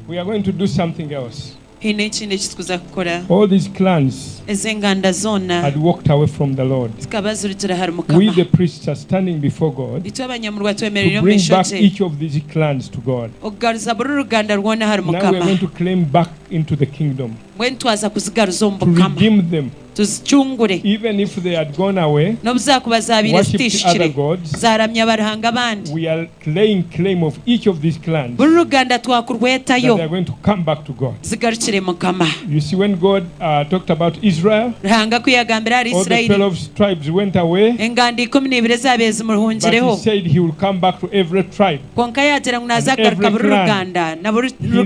We are going to do something else. Haine ekindi eki turikuza kukora. All these clans Ezi enganda zoona had walked away from the Lord. zikaba zirugire ahari We Mukama. the priests are standing before God Itwe abanyamurwa to twemereire omu bring maisho back gye each of these clans to God. okugaruza buri ruganda rwona ahari Now we are Mukama. going to claim back into the kingdom, Mbwenu twaza kuzigaruza omu to Bukama, redeem them. tuzicungure. Even if they had gone away, N'obu zaakuba zaabaire worshipped ziteishukire, other gods, zaaramya baruhanga abandi. we are laying claim of each of these clans Buri ruganda that twakurwetayo, they are going to come back to God. zigarukire Mukama. You see, when God talked about Israel, Ruhanga ku yaagambire ahari all the Israeli, 12 tribes went away, enganda 12 ezaabaire but he zimuhungireho. said he will come back to every tribe. Kwonka yaagira ngu naaza And kugaruka every buri clan. ruganda na buri He loves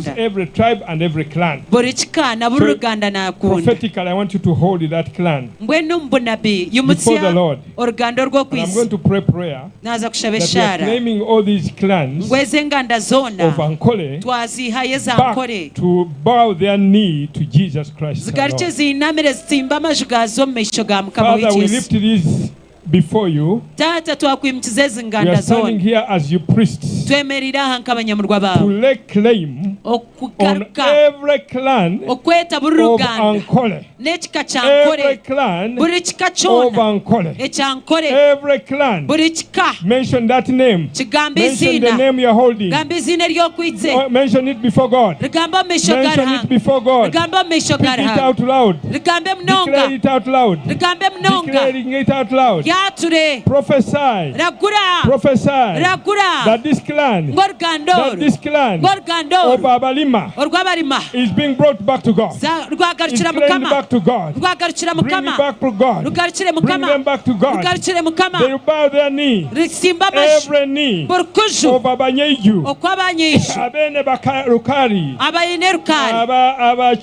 ruganda. every tribe and every clan. Buri kika na buri So, ruganda naakunda. Prophetically, I want you to hold that clan. Mbwenu omu bunabi, Before imutsya the Lord. oruganda And I'm orw'okwitsa. going to pray prayer Naaza kushaba that we are eshaara. claiming all these clans Ngu ezi enganda zoona of Ankole twaziihayo eza back Nkore. to bow their knee to Jesus Christ. our Zigarukye Lord. ziinamire zitsimbe amaju gaazo omu maisho ga Mukama Father, waitu we Yesu. lift these before you. Taata twakwimukiza ezi We nganda are standing zoona. here as your priests Twemereire aha nk'abanyamurwa to baawe. lay claim on Okugaruka every clan okweta buri of ruganda Ankole. n'ekika kya Every Nkore. clan Buri kika of kyona Ankole. ekya Nkore. Every clan. Buri kika Mention that name. kigambe Mention the eiziina. name you're holding. Gamba eiziina ery'okwitse. Oh, Mention it before God. Rigambe omu maisho ga Mention it Ruhanga. before God. Rigambe omu maisho ga Speak it Ruhanga. out loud. Rigambe munonga. Declare it out loud. Rigambe munonga. Declaring it out loud. Ryature. Prophesy. Ragura. Prophesy Ragura. that this clan, Ngu oruganda that oru. this clan Ngu oruganda of oru. Abalima Orw'abarima. is being brought back to God. Is Rwagarukira claimed Mukama. back to God. Rwagarukira Bring it Mukama. back to God. Rugarukire Bring Mukama. them back to God. Rugarukire Mukama. They will bow their knee. Risimba amaju. Every knee Buri kuju. of Abanyeju, Okw'abanyeiju. Abene Rukari, Abaine Rukari.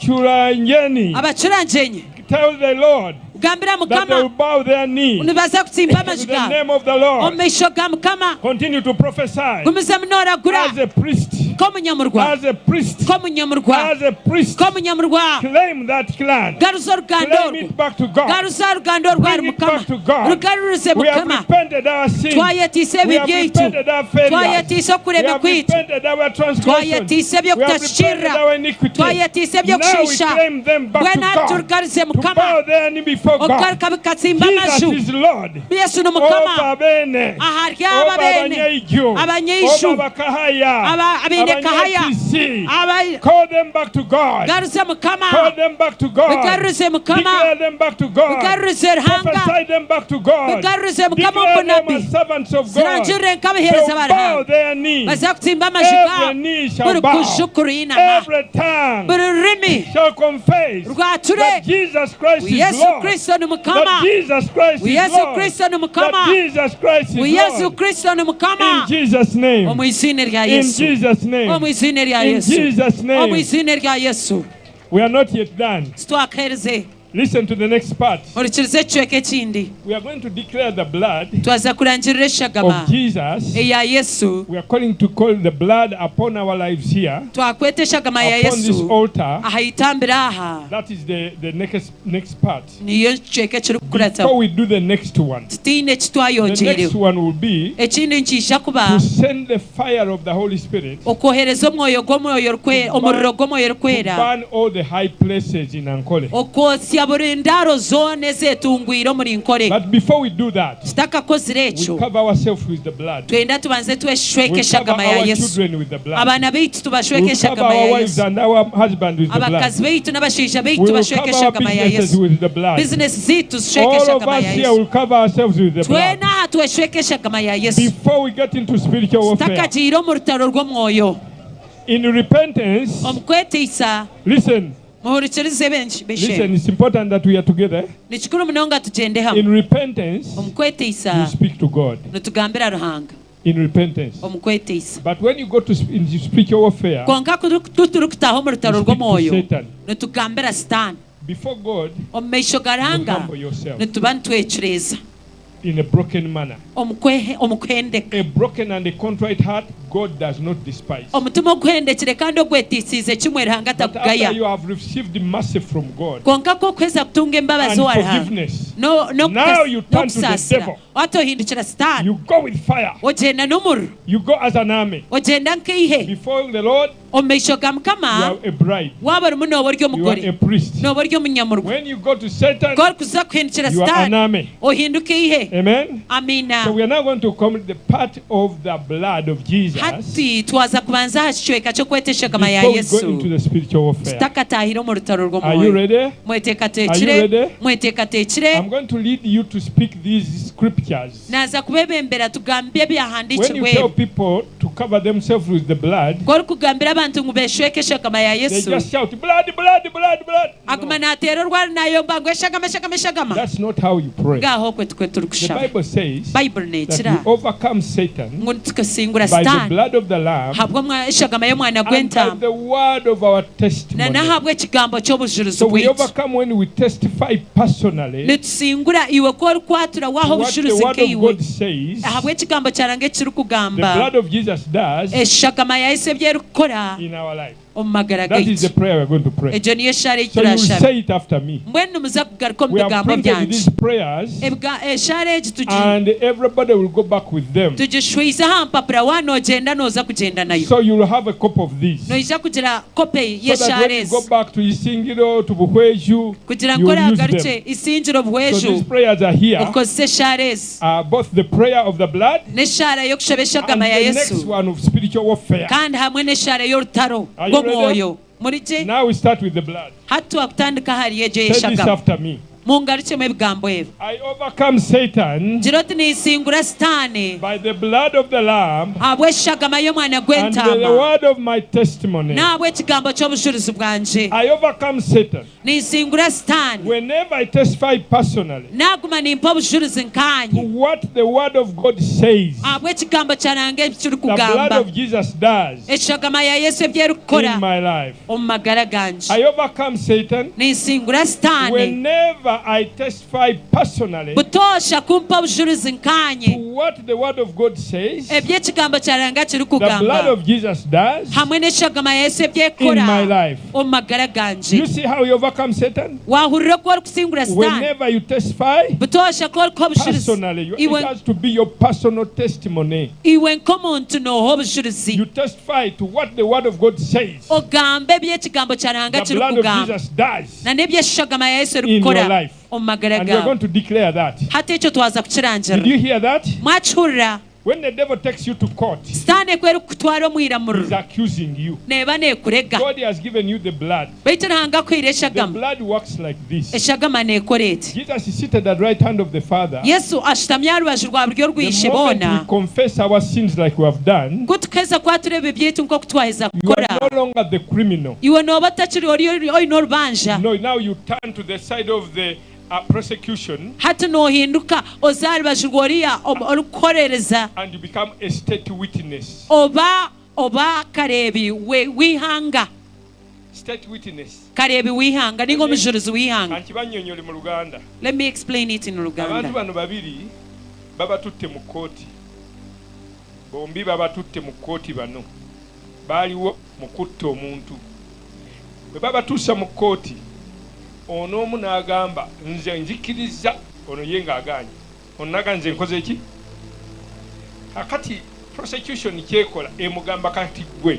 Abachurangeni. Abacurangyenyi. Tell the Lord Gambira that they will Mukama. bow their knee Nibaza kutsimba to amaju the gaabo. name of the Omu Lord. maisho ga Mukama. Continue to prophesy Gumizamu nooragura. as a priest, Nk'omunyamurwa. as a priest, Nk'omunyamurwa. as a priest. Nk'omunyamurwa. Claim that clan. Garuza oruganda Claim orwo. it back to God. Garuza oruganda orwo ahari Bring it Mukama. back to God. Rugarurize We have Mukama. repented our sins. Twayetiisa We ebi have byaitu. repented our failures. Twayetiisa We okurema have kwaitu. repented our transgressions. Twayetiisa We have repented eby'okutashikiirira. our iniquity. Twayetiisa Now we eby'okushiisha. claim them back to Mbwenu hati God. turugaruze To Mukama. bow their knee before God. Okugaruka bikatsimba Jesus amaju. is Lord. Yesu ni Mukama. Over bene. Ahari aba Over bene. abanyeiju. Abanyeiju. Over bakahaya. Abaine kahaya. Abanyetisi. Aba- Call them back to God. Garuze Mukama. Call them back to God. Bigaruze Mukama. Declare them back to God. Bigaruze Ruhanga. Prophesy them back to God. Bigaruze Mukama Declare them omunabi. as servants of God. Zirangirire They nk'abaheereza will ba bow Ruhanga. their knee. Baza kutsimba amaju Every gaabo. knee shall Buri bow. kuju kurinama. Every tongue Buri rurimi shall confess rwature. that Jesus Christ is Yesu Lord. Kristo ni That Mukama. Jesus Christ is Yesu Lord. Kristo ni That Mukama. Jesus Christ is Yesu Lord. Kristo ni In Mukama. Jesus' name. Omu iziina rya In Yesu. Jesus' name. Omu iziina rya In Yesu. Jesus' Omu name. iziina rya Yesu. We are not yet done. Titwakahereze. Listen to the next part. Orikirize ekicweka ekindi. We are going to declare the blood Twaza kurangirira eshagama of Jesus. eya Yesu. We are calling to call the blood upon our lives here, Twakweta eshagama ya upon this Yesu altar. aha itambiro aha. That is the next part. Niyo kicweka ekirikukurataho. Before we do the next one, Titiine the next ekitwayongyeireho. one will be Ekindi nikiija kuba to send the fire of the Holy Spirit okwohereza omwoyo gw'omwoyo orikwera, omuriro gw'omwoyo to orikwera burn all the high places in Ankole. okwosya buri ndaaro zoona ezetungwire omuri Nkore. But before we do that, Tutakakozire we ekyo cover ourselves with the blood. twenda tubanze tweshweke We cover eshagama ya our Yesu. children with the blood. Abaana baitu tubashweke We cover eshagama ya our wives Yesu. and our husbands with the blood. Abakazi baitu n'abashaija We baitu will bashweke cover our eshagama ya businesses Yesu. with the blood. Bizinesi zaitu zishweke All of eshagama us ya here Yesu. will cover ourselves with the blood. Twena aha tweshweke eshagama ya Yesu. Before we get into spiritual warfare, Tutakagiire omu rutaro rw'omwoyo. in repentance, Omu kweteisa listen, muhurikirize benshi listen, beshe. it's important that we are together. Ni kikuru munonga tugyende hamwe. In repentance, Omu you kweteisa speak to God. nitugambira Ruhanga. In repentance. Omu kweteisa. But when you go to in spiritual warfare, Kwonka ku turikutaha omu rutaro you speak to rw'omwoyo Satan. nitugambira Sitaani. Before God, Omu maisho ga you Ruhanga humble yourself nituba nitwecureeza in a broken manner. omu kuhendeka. A broken and a contrite heart, God does not despise. Omutima oguhendekire kandi ogwetiisiize kimwe Ruhanga But after atakugaya. you have received mercy from God Kwonka ku okuheza kutunga embabazi and owa Ruhanga forgiveness, now you turn to the n'okusaasira devil. wati ohindukira Sitaani You go with fire. ogyenda n'omuriro You go as an army. ogyenda nk'eihe Before the Lord, omu maisho ga you Mukama are a bride. waaba orimu nooba ori You are omugore a priest. nooba ori omunyamurwa When you go to Satan, ku orikuza kuhindukira you are an Sitaani army. ohinduka eihe Amen. amiina So we are now going to come to the part of the blood of Jesus hati twaza kubanza aha kicweka ky'okweta eshagama ya before we go into Yesu the spiritual warfare. tutakatahire omu rutaro Are you rw'omwoyo ready? Are you mweteekateekire ready? mweteekateekire I'm going to lead you to speak these scriptures. naaza kubebembera tugambe When you ebyahandiikirwe tell ebi people to cover themselves with the blood, Ku orikugambira abantu ngu beshweke eshagama ya they Yesu, just shout, Blood, blood, blood, blood. aguma No, naateera orwari naayomba ngu eshagama, eshagama, eshagama. that's not how you pray. Ngaaha okwe tikwe The turikushaba. Bible says Baiburi that neekira we overcome Satan ngu tukasingura by the Sitaane blood of the Lamb ahabw'eshagama y'omwana and by gw'entaama the word of our na testimony. n'ahabw'ekigambo ky'obujurizi So we bwaitu. overcome when we testify personally Nitusingura iwe ku orikwatura waaha what the obujurizi word of nkaiwe God says, ahabw'ekigambo kya Ruhanga the ekirikugamba blood of Jesus does eshagama ya Yesu ebi erikukora in our life. omu magara That is the gaitu. prayer we're going to pray. Egyo niyo eshaara ei So you will turaashabe. say it after me. Mbwenu nimuza kugaruka omu We have bigambo printed byangye. these prayers Eshaara egi tugi and everybody will go back with them. tugishwize aha mpapura waaba noogyenda nooza kugyenda nayo. So you will have a copy of this. Noija kugira kope So that y'eshaara when you go ezi back to Isingiro, to Buhweju, kugira you ngu will use them. oraagarukye Isingiro So Buhweju these prayers are here. okozese eshaara ezi. Both the prayer of the blood N'eshaara y'okushaba and eshagama ya the next Yesu one of spiritual warfare. kandi hamwe n'eshaara y'orutaro Are you ready? rw'omwoyo. Muri gye? Now we start with the blood. Hati twakutandika ahari egyo Say this y'eshagama. after me. Mungarukyemu ebigambo ebi. I overcome Satan Gira oti ninsingura Sitaane by the blood of the Lamb ahabw'eshagama y'omwana and by the gw'entaama word of my testimony. n'ahabw'ekigambo ky'obujurizi bwangye. I overcome Satan Ninsingura Sitaane whenever I testify personally naaguma nimpa obujurizi to nkaanye what the word of God says, ahabw'ekigambo kya Ruhanga ebi the blood kirikugamba, of Jesus does eshagama ya Yesu ebi erikukora in my life. omu magara gangye. I overcome Satan Ninsingura Sitaane whenever I testify personally butoosha kumpa obujurizi to nkaanye what the word of God says, eby'ekigambo kya Ruhanga the blood kirikugamba of Jesus does hamwe n'eshagama ya Yesu ebi in my erikukora life. omu magara You gangye. see how you overcome Satan? Waahurira oku orikusingura Sitaane Whenever you testify butoosha ku orikuha obujurizi personally, it iwe, has to be your personal testimony. iwe nk'omuntu nooha obujurizi You testify to what the word of God says, ogambe eby'ekigambo kya Ruhanga the blood of kirikugamba Jesus does na n'eby'eshagama ya Yesu in your erikukora life. omu magara And we are gaawe. going to declare that. Hati ekyo twaza Did kukirangirira. you hear that? Mwakihurira? When the devil takes you to court, Sitaane ku erikukutwara omu he's iramuriro accusing you. neeba neekurega. God has given you the blood. Baitu Ruhanga akuhaire The eshagama. blood works like this. Eshagama neekora eti. Jesus is seated at the right hand of the Father. Yesu ashutami aha rubaju rwa buryo The rw'ishe moment we boona. confess our sins like we have done, Ku tukaheza kwatura ebibi byaitu nk'oku twaheza you kukora, are no longer the criminal. iwe nooba otakiri ori oine orubanja. No, now you turn to the side of the prosecution Hati noohinduka oza aha rubaju rw'oriya orikukorereza and you become a state witness. oba oba kareebi w'eihanga. State witness. Kareebi w'eihanga ninga omujurizi w'eihanga. Kankibanyonyole mu Luganda. Let me explain it in Abantu Luganda. bano babiri babatutte mu kkooti. Bombi babatutte mu kkooti bano. Baaliwo mu kutta omuntu. Bwe babatuusa mu kkooti, ono omu n'agamba nze nzikiriza, ono ye ng'agaanye. Ono n'agamba nze nkoze ki? Kaakati prosecution kyekola emugamba kati ggwe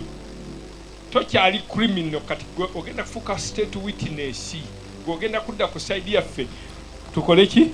tokyali criminal, kati ggwe ogenda kufuuka state witness, ggwe ogenda kudda ku side yaffe tukole ki?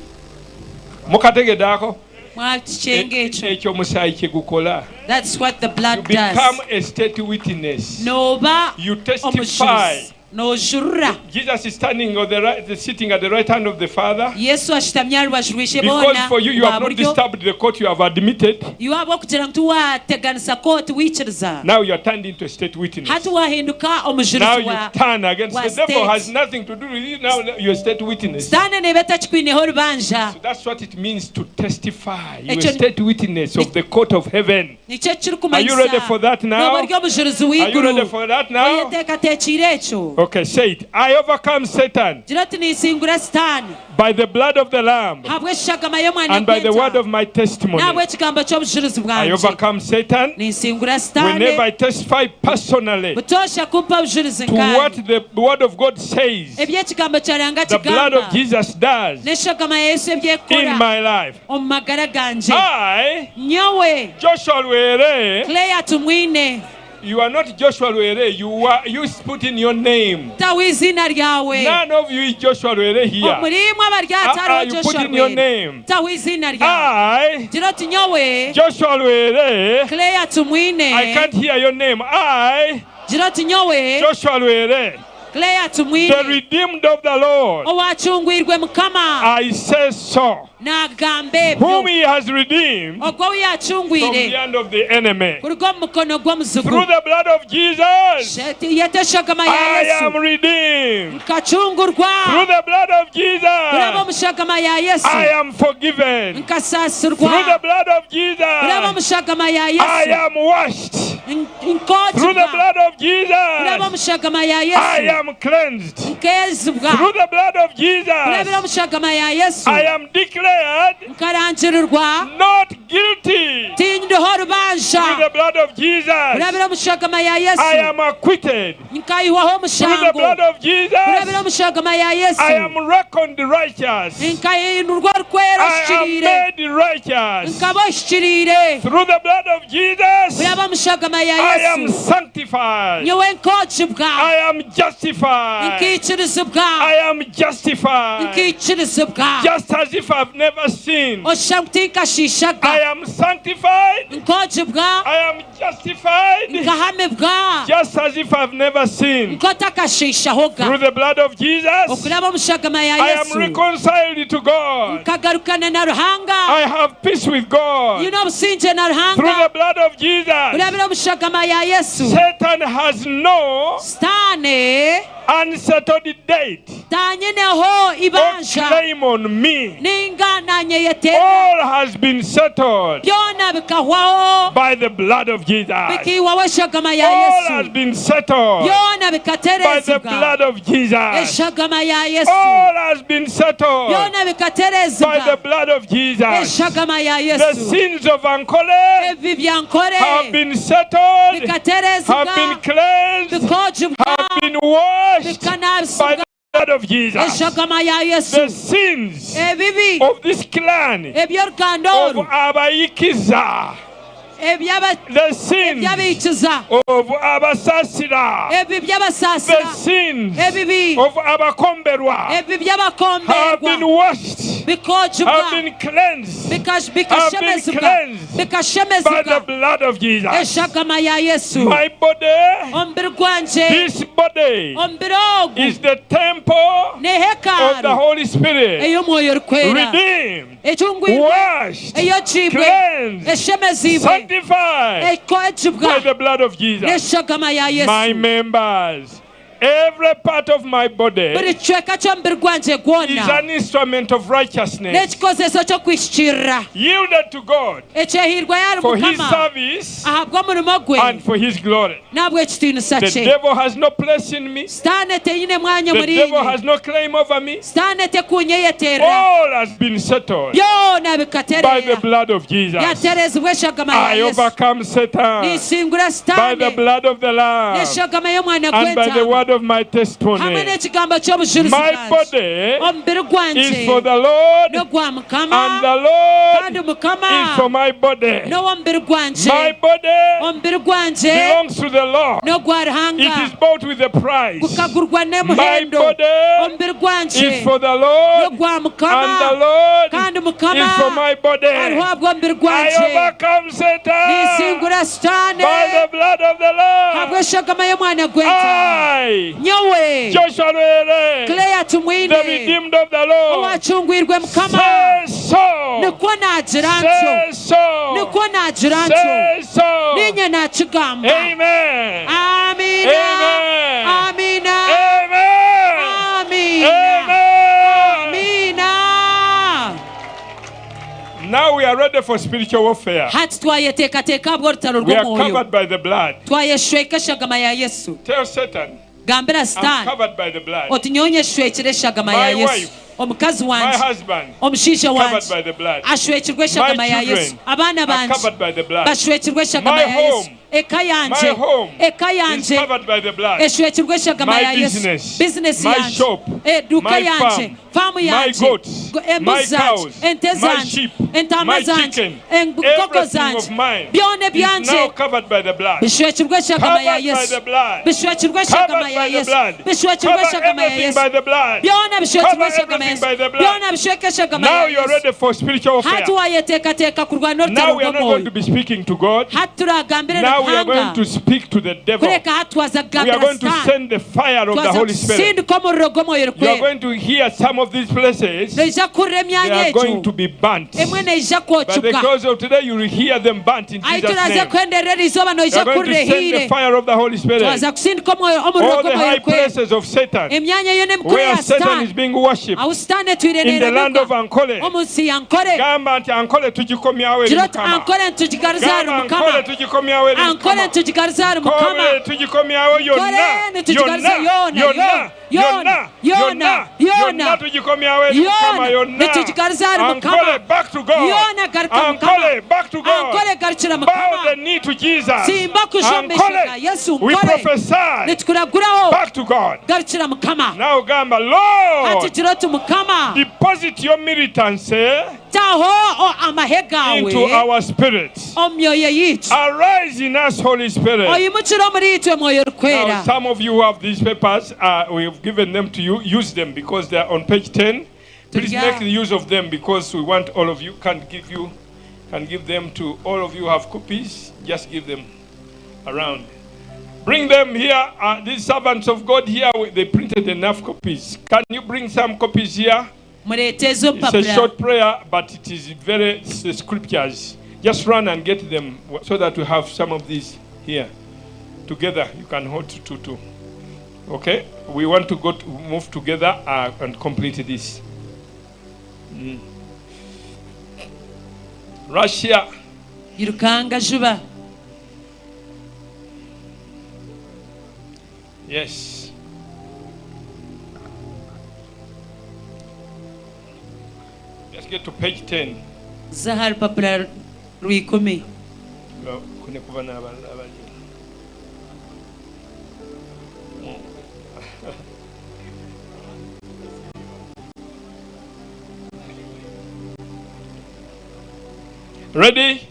Mukategedde ako? Mwakikyenga ekyo. Ekyo omusaayi kye gukola. That's what the blood You become does. a state witness. Nooba You testify. omujurizi. Noojurira. Jesus is standing on the right, the, sitting at the right hand of the Father. Yesu ashutamye aha rubaju rw'ishe Because boona for you, you rwa have not buryo. disturbed the court, you have admitted. Iwe ahabw'okugira ngu tiwateganisa kooti waikiriza. Now you are turned into a state witness. Hati waahinduka omujurizi Now you wa turn against wa the devil state. has nothing to do with you. Now you're a state witness. Sitaane neeba etakikwineho orubanja. So that's what it means to testify. You're a Ekyo state witness of the court of heaven. nikyo Are you ready for that now? nooba ori omujurizi Are you w'eiguru. ready for that now? Oyeteekateekiire ekyo. Okay, say it. I overcome Satan Gira oti ninsingura Sitaane by the blood of the Lamb ahabw'eshagama y'omwana and by the word of gw'entaama my testimony. n'ahabw'ekigambo ky'obujurizi I bwangye. overcome Satan Ninsingura Sitaane whenever I testify personally butoosha kumpa obujurizi to what nkaanye. the word of God says, Eby'ekigambo kya Ruhanga the blood of kigamba Jesus does n'eshagama ya Yesu in ebyekukora my life. omu magara gangye. I, Nyowe Joshua Lwere, Claire Tumwine you are not Joshua Lwere, you are you put in your name. taho eiziina ryawe. None of you is Joshua Lwere here. Omuri imwe abari aha tihariho You put Joshua in your Lwere. name. Taho eiziina ryawe. I, Gira oti nyowe Joshua Lwere, Claire Tumwine. I can't hear your name. I, Gira oti nyowe Joshua Lwere. Clare the Tumwine, redeemed of the Lord, owaacungwirwe Mukama, I say so, naagamba ebyo. whom he has redeemed Ogwo ou from the yaacungwire hand of the enemy. kuruga omu mukono gw'omuzigu. Through the blood of Jesus, Yeta eshagama ya I am Yesu. redeemed. Nkacungurwa. Through the blood of Kuraba Jesus, omu shagama ya Yesu. I am forgiven. Nkasaasirwa. Through the blood of Kuraba omu Jesus, shagama ya I Yesu. am washed. Through the Nkoogibwa. blood of Kuraba omu Jesus, shagama ya I Yesu. am cleansed. Nkeezibwa. Through the blood of Kurabira Jesus, omu shagama ya Yesu. I am declared Nkarangirirwa. not guilty. Tindiho rubanja. Through the blood of Jesus, Kurabira omu shagama ya Yesu. I am acquitted. Nkaihwaho Through the blood omushango. of Kurabira Jesus, omu shagama ya Yesu. I am reckoned righteous. Nkahindurwa orikwera I am oshikiriire. made righteous. Nkaba oshikiriire. Through the blood of Jesus, Kuraba omu shagama ya I am Yesu. sanctified. Nyowe nkoogibwa. I am justified. Nkiikirizibwa. I am justified. Nkiikirizibwa. Just as if I've never sinned. Oshusha ngu tinkashiishaga. I am sanctified. Nkoogibwa. I am justified. Nkahamibwa. Just as if I've never sinned. Nkotakashiishahoga. Through the blood of Jesus, Okuraba omu shagama ya I am Yesu. reconciled to God. Nkagarukana na Ruhanga. I have peace with God. Nyine obusingye na Through Ruhanga. the blood of Jesus, Kurabira omu shagama ya Yesu. Satan has no Sitaane unsettled date tanyineho or ibanja. claim on me. Ninga nanyeyeteera. All has been settled Byona bikahwaho. by the blood of Jesus. Bikiihwaho eshagama ya All has Yesu. been settled Byona by the bikatereezibwa. blood of Jesus. Eshagama ya Yesu. All has been settled Byona by the bikatereezibwa. blood of Jesus. Eshagama ya The Yesu. sins of Ankole Ebi byankore have been settled, have been bikatereezibwa. cleansed, Bikoogibwa. have been washed by Bikanaabisibwa. the blood of Jesus. Eshagama ya The Yesu. sins Ebibi of this clan eby'oruganda of oru Abayikiza, the sins ebyabikiza of Abasasira, ebi the by'abasaasira sins ebibi of Abakomberwa ebi have by'abakomberwa been washed, have bikoogibwa been cleansed bikashemezibwa cleansed by the bikashemezibwa blood of Jesus. eshagama ya Yesu. My body, Omubiri gwangye this body omubiri ogu is the temple ni of the hekalu Holy Spirit, ey'omwoyo orikwera redeemed, ecungwirwe washed, eyogiibwe cleansed, eshemeziibwe sanctified by ekoogibwa the blood of Jesus. n'eshagama ya My Yesu. members, every part of my body Buri kicweka ky'omubiri gwangye is gwona an instrument of righteousness n'ekikozeso ky'okwishikirira yielded to God ekyehirwa yari for his Mukama service ahabw'omurimo gwe and for his glory. n'ahabw'ekitiinisa The kye. devil has no place in me. Sitaane teyine mwanya The muri devil inye. has no claim over me. Sitaane tekunyeyeterera. All has been settled Byona by the bikatereera. blood of Jesus. Byatereezibwa eshagama ya I Yesu. overcome Satan Ninsingura by the Sitaane blood of the Lamb n'eshagama y'omwana and by the gw'entaama word of my hamwe testimony. n'ekigambo ky'obujulizi My bwangye. body Omubiri gwangye is for the Lord, n'ogwa and Mukama the Lord kandi is Mukama for my body. n'ow'omubiri gwangye. My body Omubiri gwangye belongs to the Lord. n'ogwa It Ruhanga is bought with a price. gukagurwa My n'emuhendo. body Omubiri gwangye is for the Lord, n'ogwa and the Mukama Lord kandi is Mukama for my body. hariho ahabw'omubiri I gwangye. overcome Satan Ninsingura Sitaane by the blood of the Lamb. ahabw'eshagama y'omwana gw'entaama. I, Nyowe Joshua Rere, Clare the Tumwine redeemed of the Lord, owacungwirwe Mukama say so. nikwo naagira ntyo Say so. nikwo naagira ntyo Say so. ninye naakigamba. Amen. Amiina. Amen. Amiina. Amen. Amiina. Amen. Amiina. Now we are ready for spiritual warfare. Hati twayeteekateeka ahabw'orutaro We are rw'omwoyo. covered by the blood. Twayeshweka eshagama ya Yesu. Tell Satan, Gambira I'm Sitaane covered by the blood. oti nyowe nyeshwekire eshagama My ya Yesu. wife, Omukazi My wangye, husband, omushaija covered wangye by the blood. ashwekirwe eshagama My ya Yesu. children Abaana are bangye covered by the blood. bashwekirwe eshagama My ya Yesu. home, Eka My yangye, home eka is yangye covered by the blood. eshwekirwe eshagama My ya Yesu. business, Bizinesi my yangye, shop, eduuka my yangye, farm, faamu my yangye, goats, my embuzi zangye, cows, ente my zangye, sheep, entaama my zangye, chicken, enkoko everything of zangye, mine byona is now ebyangye covered by the blood. bishwekirwe eshagama ya Covered by Yesu. the blood. Bishwekirwe eshagama Covered ya by the Yesu. blood. Bishwekirwe Cover eshagama ya everything Yesu. by the blood. Byona bishwekirwe Cover eshagama ya everything Yesu. by the blood. Byona bishweka eshagama ya Now you are Yesu. ready for spiritual warfare. Hati wayeteekateeka kurwana Now orutaro we are not going rw'omwoyo. to be speaking to God. Hati turagambire Now Now we are going Ruhanga to speak to the devil. kureka hati twaza We are kugambira going to sitaani send the fire of the twaza Holy Spirit. kusindika omuriro gw'omwoyo You are orikwera going to hear some of these places, noija kuhurira they emyanya are going egyo to be burnt. emwe neija By the kwokibwa close of today, you will hear them burnt in ahi Jesus' turaza name. kuhenderera eri izooba You noija are going kuhurira to send the ehiire fire of the Holy Spirit. twaza kusindika omwoyo omuriro All the gw'omwoyo high orikwera places of Satan, emyanya yona emikuru where ya Satan is sitaani being worshipped, ahu sitaani etwire in the land of neeramibwa Ankole. omu nsi ya nkore Gamba nti Ankole tugikomyawo eri gira oti Mukama. ankore nitugigaruza ahari Gamba mukama Ankole tugikomyawo eri ankore Mukama. nitugigaruza ahari mukama Kole tugikomyawo yonna. Kole nitugigaruza Yonna, yona, yonna, yona, yonna, yona, yonna, yona. yonna tugikomyawo eri Mukama Yona, yonna. nitugigaruza ahari Ankole Mukama. back to God. Yona, garuka Ankole Mukama. back to God. Ankole garukira Bow Mukama. the knee to Jesus. Simba kuja omu maisho ga Ankole, Yesu, we Nkole. prophesy nitukuraguraho back to God. garukira mukama Now gamba, hati Lord, gira oti mukama deposit your militancy taho o- amahe into gawe our spirit. omu myoyo yitu Arise in us, Holy Spirit. oyimukire omuri itwe mwoyo Now, orikwera some of you who have these papers, we've given them to you. Use them because they are on page 10. Please Turya. make the use of them because we want all of you. Can give you, can give them to all of you who have copies. Just give them around. Bring them here. These servants of God here, they printed enough copies. Can you bring some copies here? mureete ezo It's a mpapura short prayer, but it is very it's the scriptures. Just run and get them so that we have some of these here. Together, you can hold two, two. Okay? We want to go to move together and complete this. Russia, yirukanga juba yes. Let's get to page 10. za aha rupapura rw'ikumi Kune kuva n'abalala abali. Ready?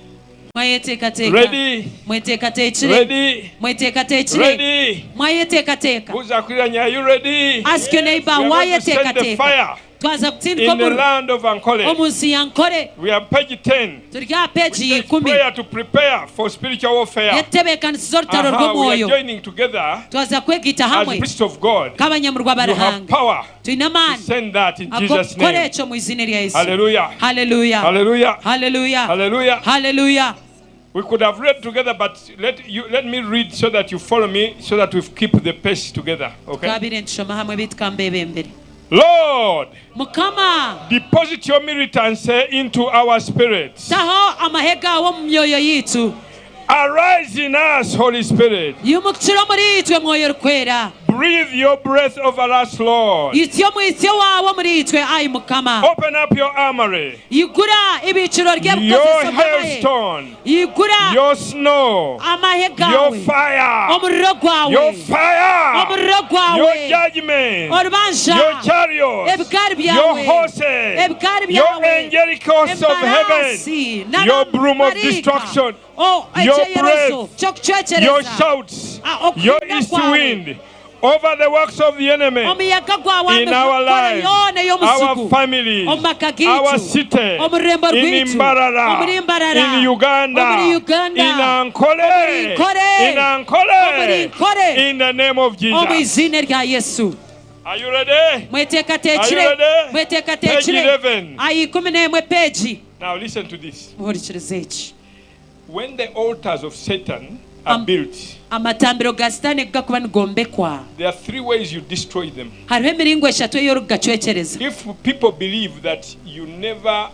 mwayeteekateeka Ready? mweteekateekire Ready? mweteekateekire Ready? mwayeteekateeka Who's Akwiranya? Are you ready? ask your neighbor We are going to send the wayeteekateeka fire twaza kutsindika in the omuriro land of Ankole. omu nsi ya nkore We are page 10. turi aha peegi y'ikumi Prayer to prepare for spiritual warfare. yetebeekanisiza orutaro Aha, we are rw'omwoyo joining together twaza kwegaita as hamwe priests of God. nk'abanyamurwa You have ba Ruhanga power twine to amaani send that in Jesus' ag'okukora name. ekyo mu izina rya Yesu Hallelujah. haleluya Hallelujah. haleluya Hallelujah. haleluya We could have read together, but let me read so that you follow me, so that we keep the pace together. Okay? twabire nitushoma hamwe beitu kambebembere Lord, mukama deposit your militancy into our spirits. taho amahe gawe omu myoyo yitu Arise in us, Holy Spirit. yimukire omuri itwe mwoyo orikwera Breathe your breath over us, Lord. ityo mwitsyo wawe omuri itwe ayi mukama Open up your armory, yigura ibiciro your ry'ebikozeso by'amahe hailstone, yigura your snow, amahe your gawe fire, omuriro gwawe your fire, omuriro your gwawe judgment, orubanja your chariots, ebigari your byawe horses, ebigari your byawe angelic hosts of heaven, embarasi your broom of n'abamarayika. destruction, O, your ekyeyerezo breath, ky'okucwekyereza your shouts, Ah, your okuhinda east kwawe. wind over the works of the enemy omuyaga gwawe in our emikoro lives, yoona our ey'omuzigu families, omu maka gaitu our city, omu rurembo in rwaitu Mbarara, omuri Mbarara in Uganda, omuri Uganda in Ankole, omuri Nkore, in Ankole, omuri Nkore, in the name of omu Jesus. izina rya Yesu Are you ready? Are you mweteekateekire ready? Page mweteekateekire 11. aha 11 peegi Now listen to this. muhurikirize eki When the altars of Satan are built, amatambiro ga sitaane gakuba nigombekwa there are three ways you destroy them. hariho emiringo eshatu ey'orikugacwekyereza If people believe that you never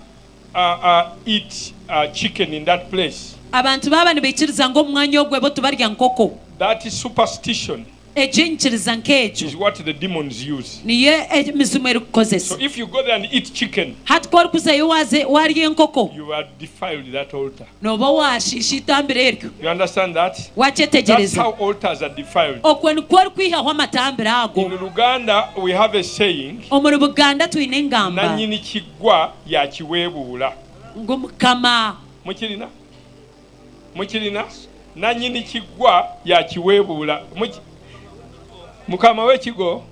eat chicken in that place, abantu baaba nibaikiriza ngu omu mwanya ogwo bo tubarya nkoko that is superstition egyo enyikiriza nk'egyo is what the demons use. niyo emizimu erikukozesa So if you go there and eat chicken, hati ku orikuzayo waze warya enkoko you are defiled that altar. nooba washiisha itambiro eryo You understand that? That's wakyetegyereza how altars are defiled. okwo nikwo orikwihaho amatambiro ago In Luganda, we have a saying, omuri buganda twine engamba nanyini kigwa yakiweebuula. ngu mukama Mukirina? Mukirina? Nanyini kigwa yakiweebuula. Mukama w'ekigo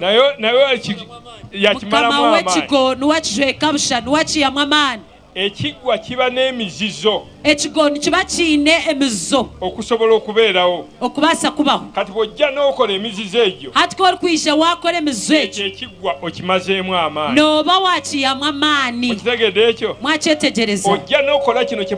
nayo nayo mukama yakimalamu amaanyi. w'ekigo niwe akijweka busha niwe akiyamu amaani. Ekiggwa kiba n'emizizo. Ekigo nikiba kiine emizizo. Okusobola okubeerawo. Okubaasa kubaho. Kati bw'ojja n'okola emizizo egyo. Hati ku orikwija waakora emizizo egyo. Ekyo ekiggwa okimazeemu amaani. Nooba waakiihamu amaani. Mukitegedde ekyo? Mwakyetegyereza? Ojja n'okola kino kye.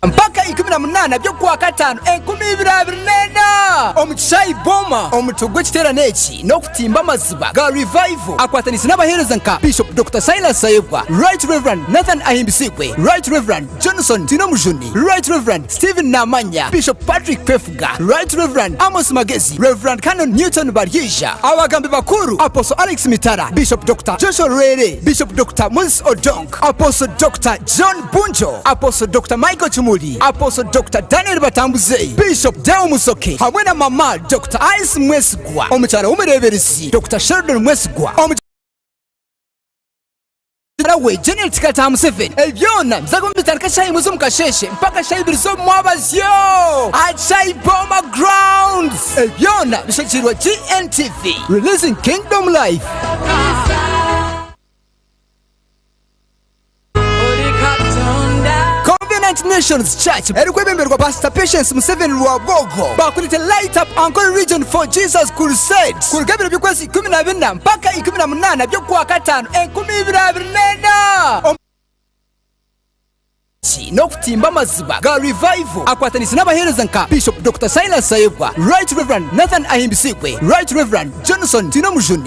Mpaka 18 by'Okwakataano 2024 omu kishaayi Boma. Omutwe gw'ekiteerane eki n'okutimba amaziba ga Revival akwataniise n'abaheereza nka Bishop Dokita Silas Tayebwa, Right Rev Nathan Ahimbisibwe, Right Rev Johnson Twinomujuni, Right Rev Stephen Namanya, Bishop Patrick Kwefuga, Right Rev Amos Magezi, Rev Canon Newton Baryeija, Abagambi bakuru Apostle Alex Mitara, Bishop Dokita Joshua Rwere, Bishop Dokita Moses Odong, Apostle Dokita John Bunjo, Apostle Dokita Michael Kimuli, Apostle Dokita Daniel Batambuze, Bishop Deo Musoke hamwe na Mama Dokita Alice Mwesigwa, omukyara w'omureeberezi Dokita Sheldon Mwesigwa, omukyara we Janet Kataha Museveni. Ebi byona nibiza kuba nibitandika shaaha imwe z'omu kasheeshe mpaka shaaha ibiri z'omu mwabazyo aha Chai Boma Grounds. Ebi byona bishagikirwe GNTV, Releasing Kingdom Life. Covenant Nations Church erikwebemberwa Pastor Patience Museveni Rwabwogo bakurete Light Up Ankole Region for Jesus Crusade kuruga ebiro by'okwezi 14 mpaka 18 by'okwakataano 2024. Eki n'okutimba amaziba ga Revival akwataniise n'abaheereza nka Bishop Dokita Silas Tayebwa, Right Rev Nathan Ahimbisibwe, Right Rev Johnson Twinomujuni.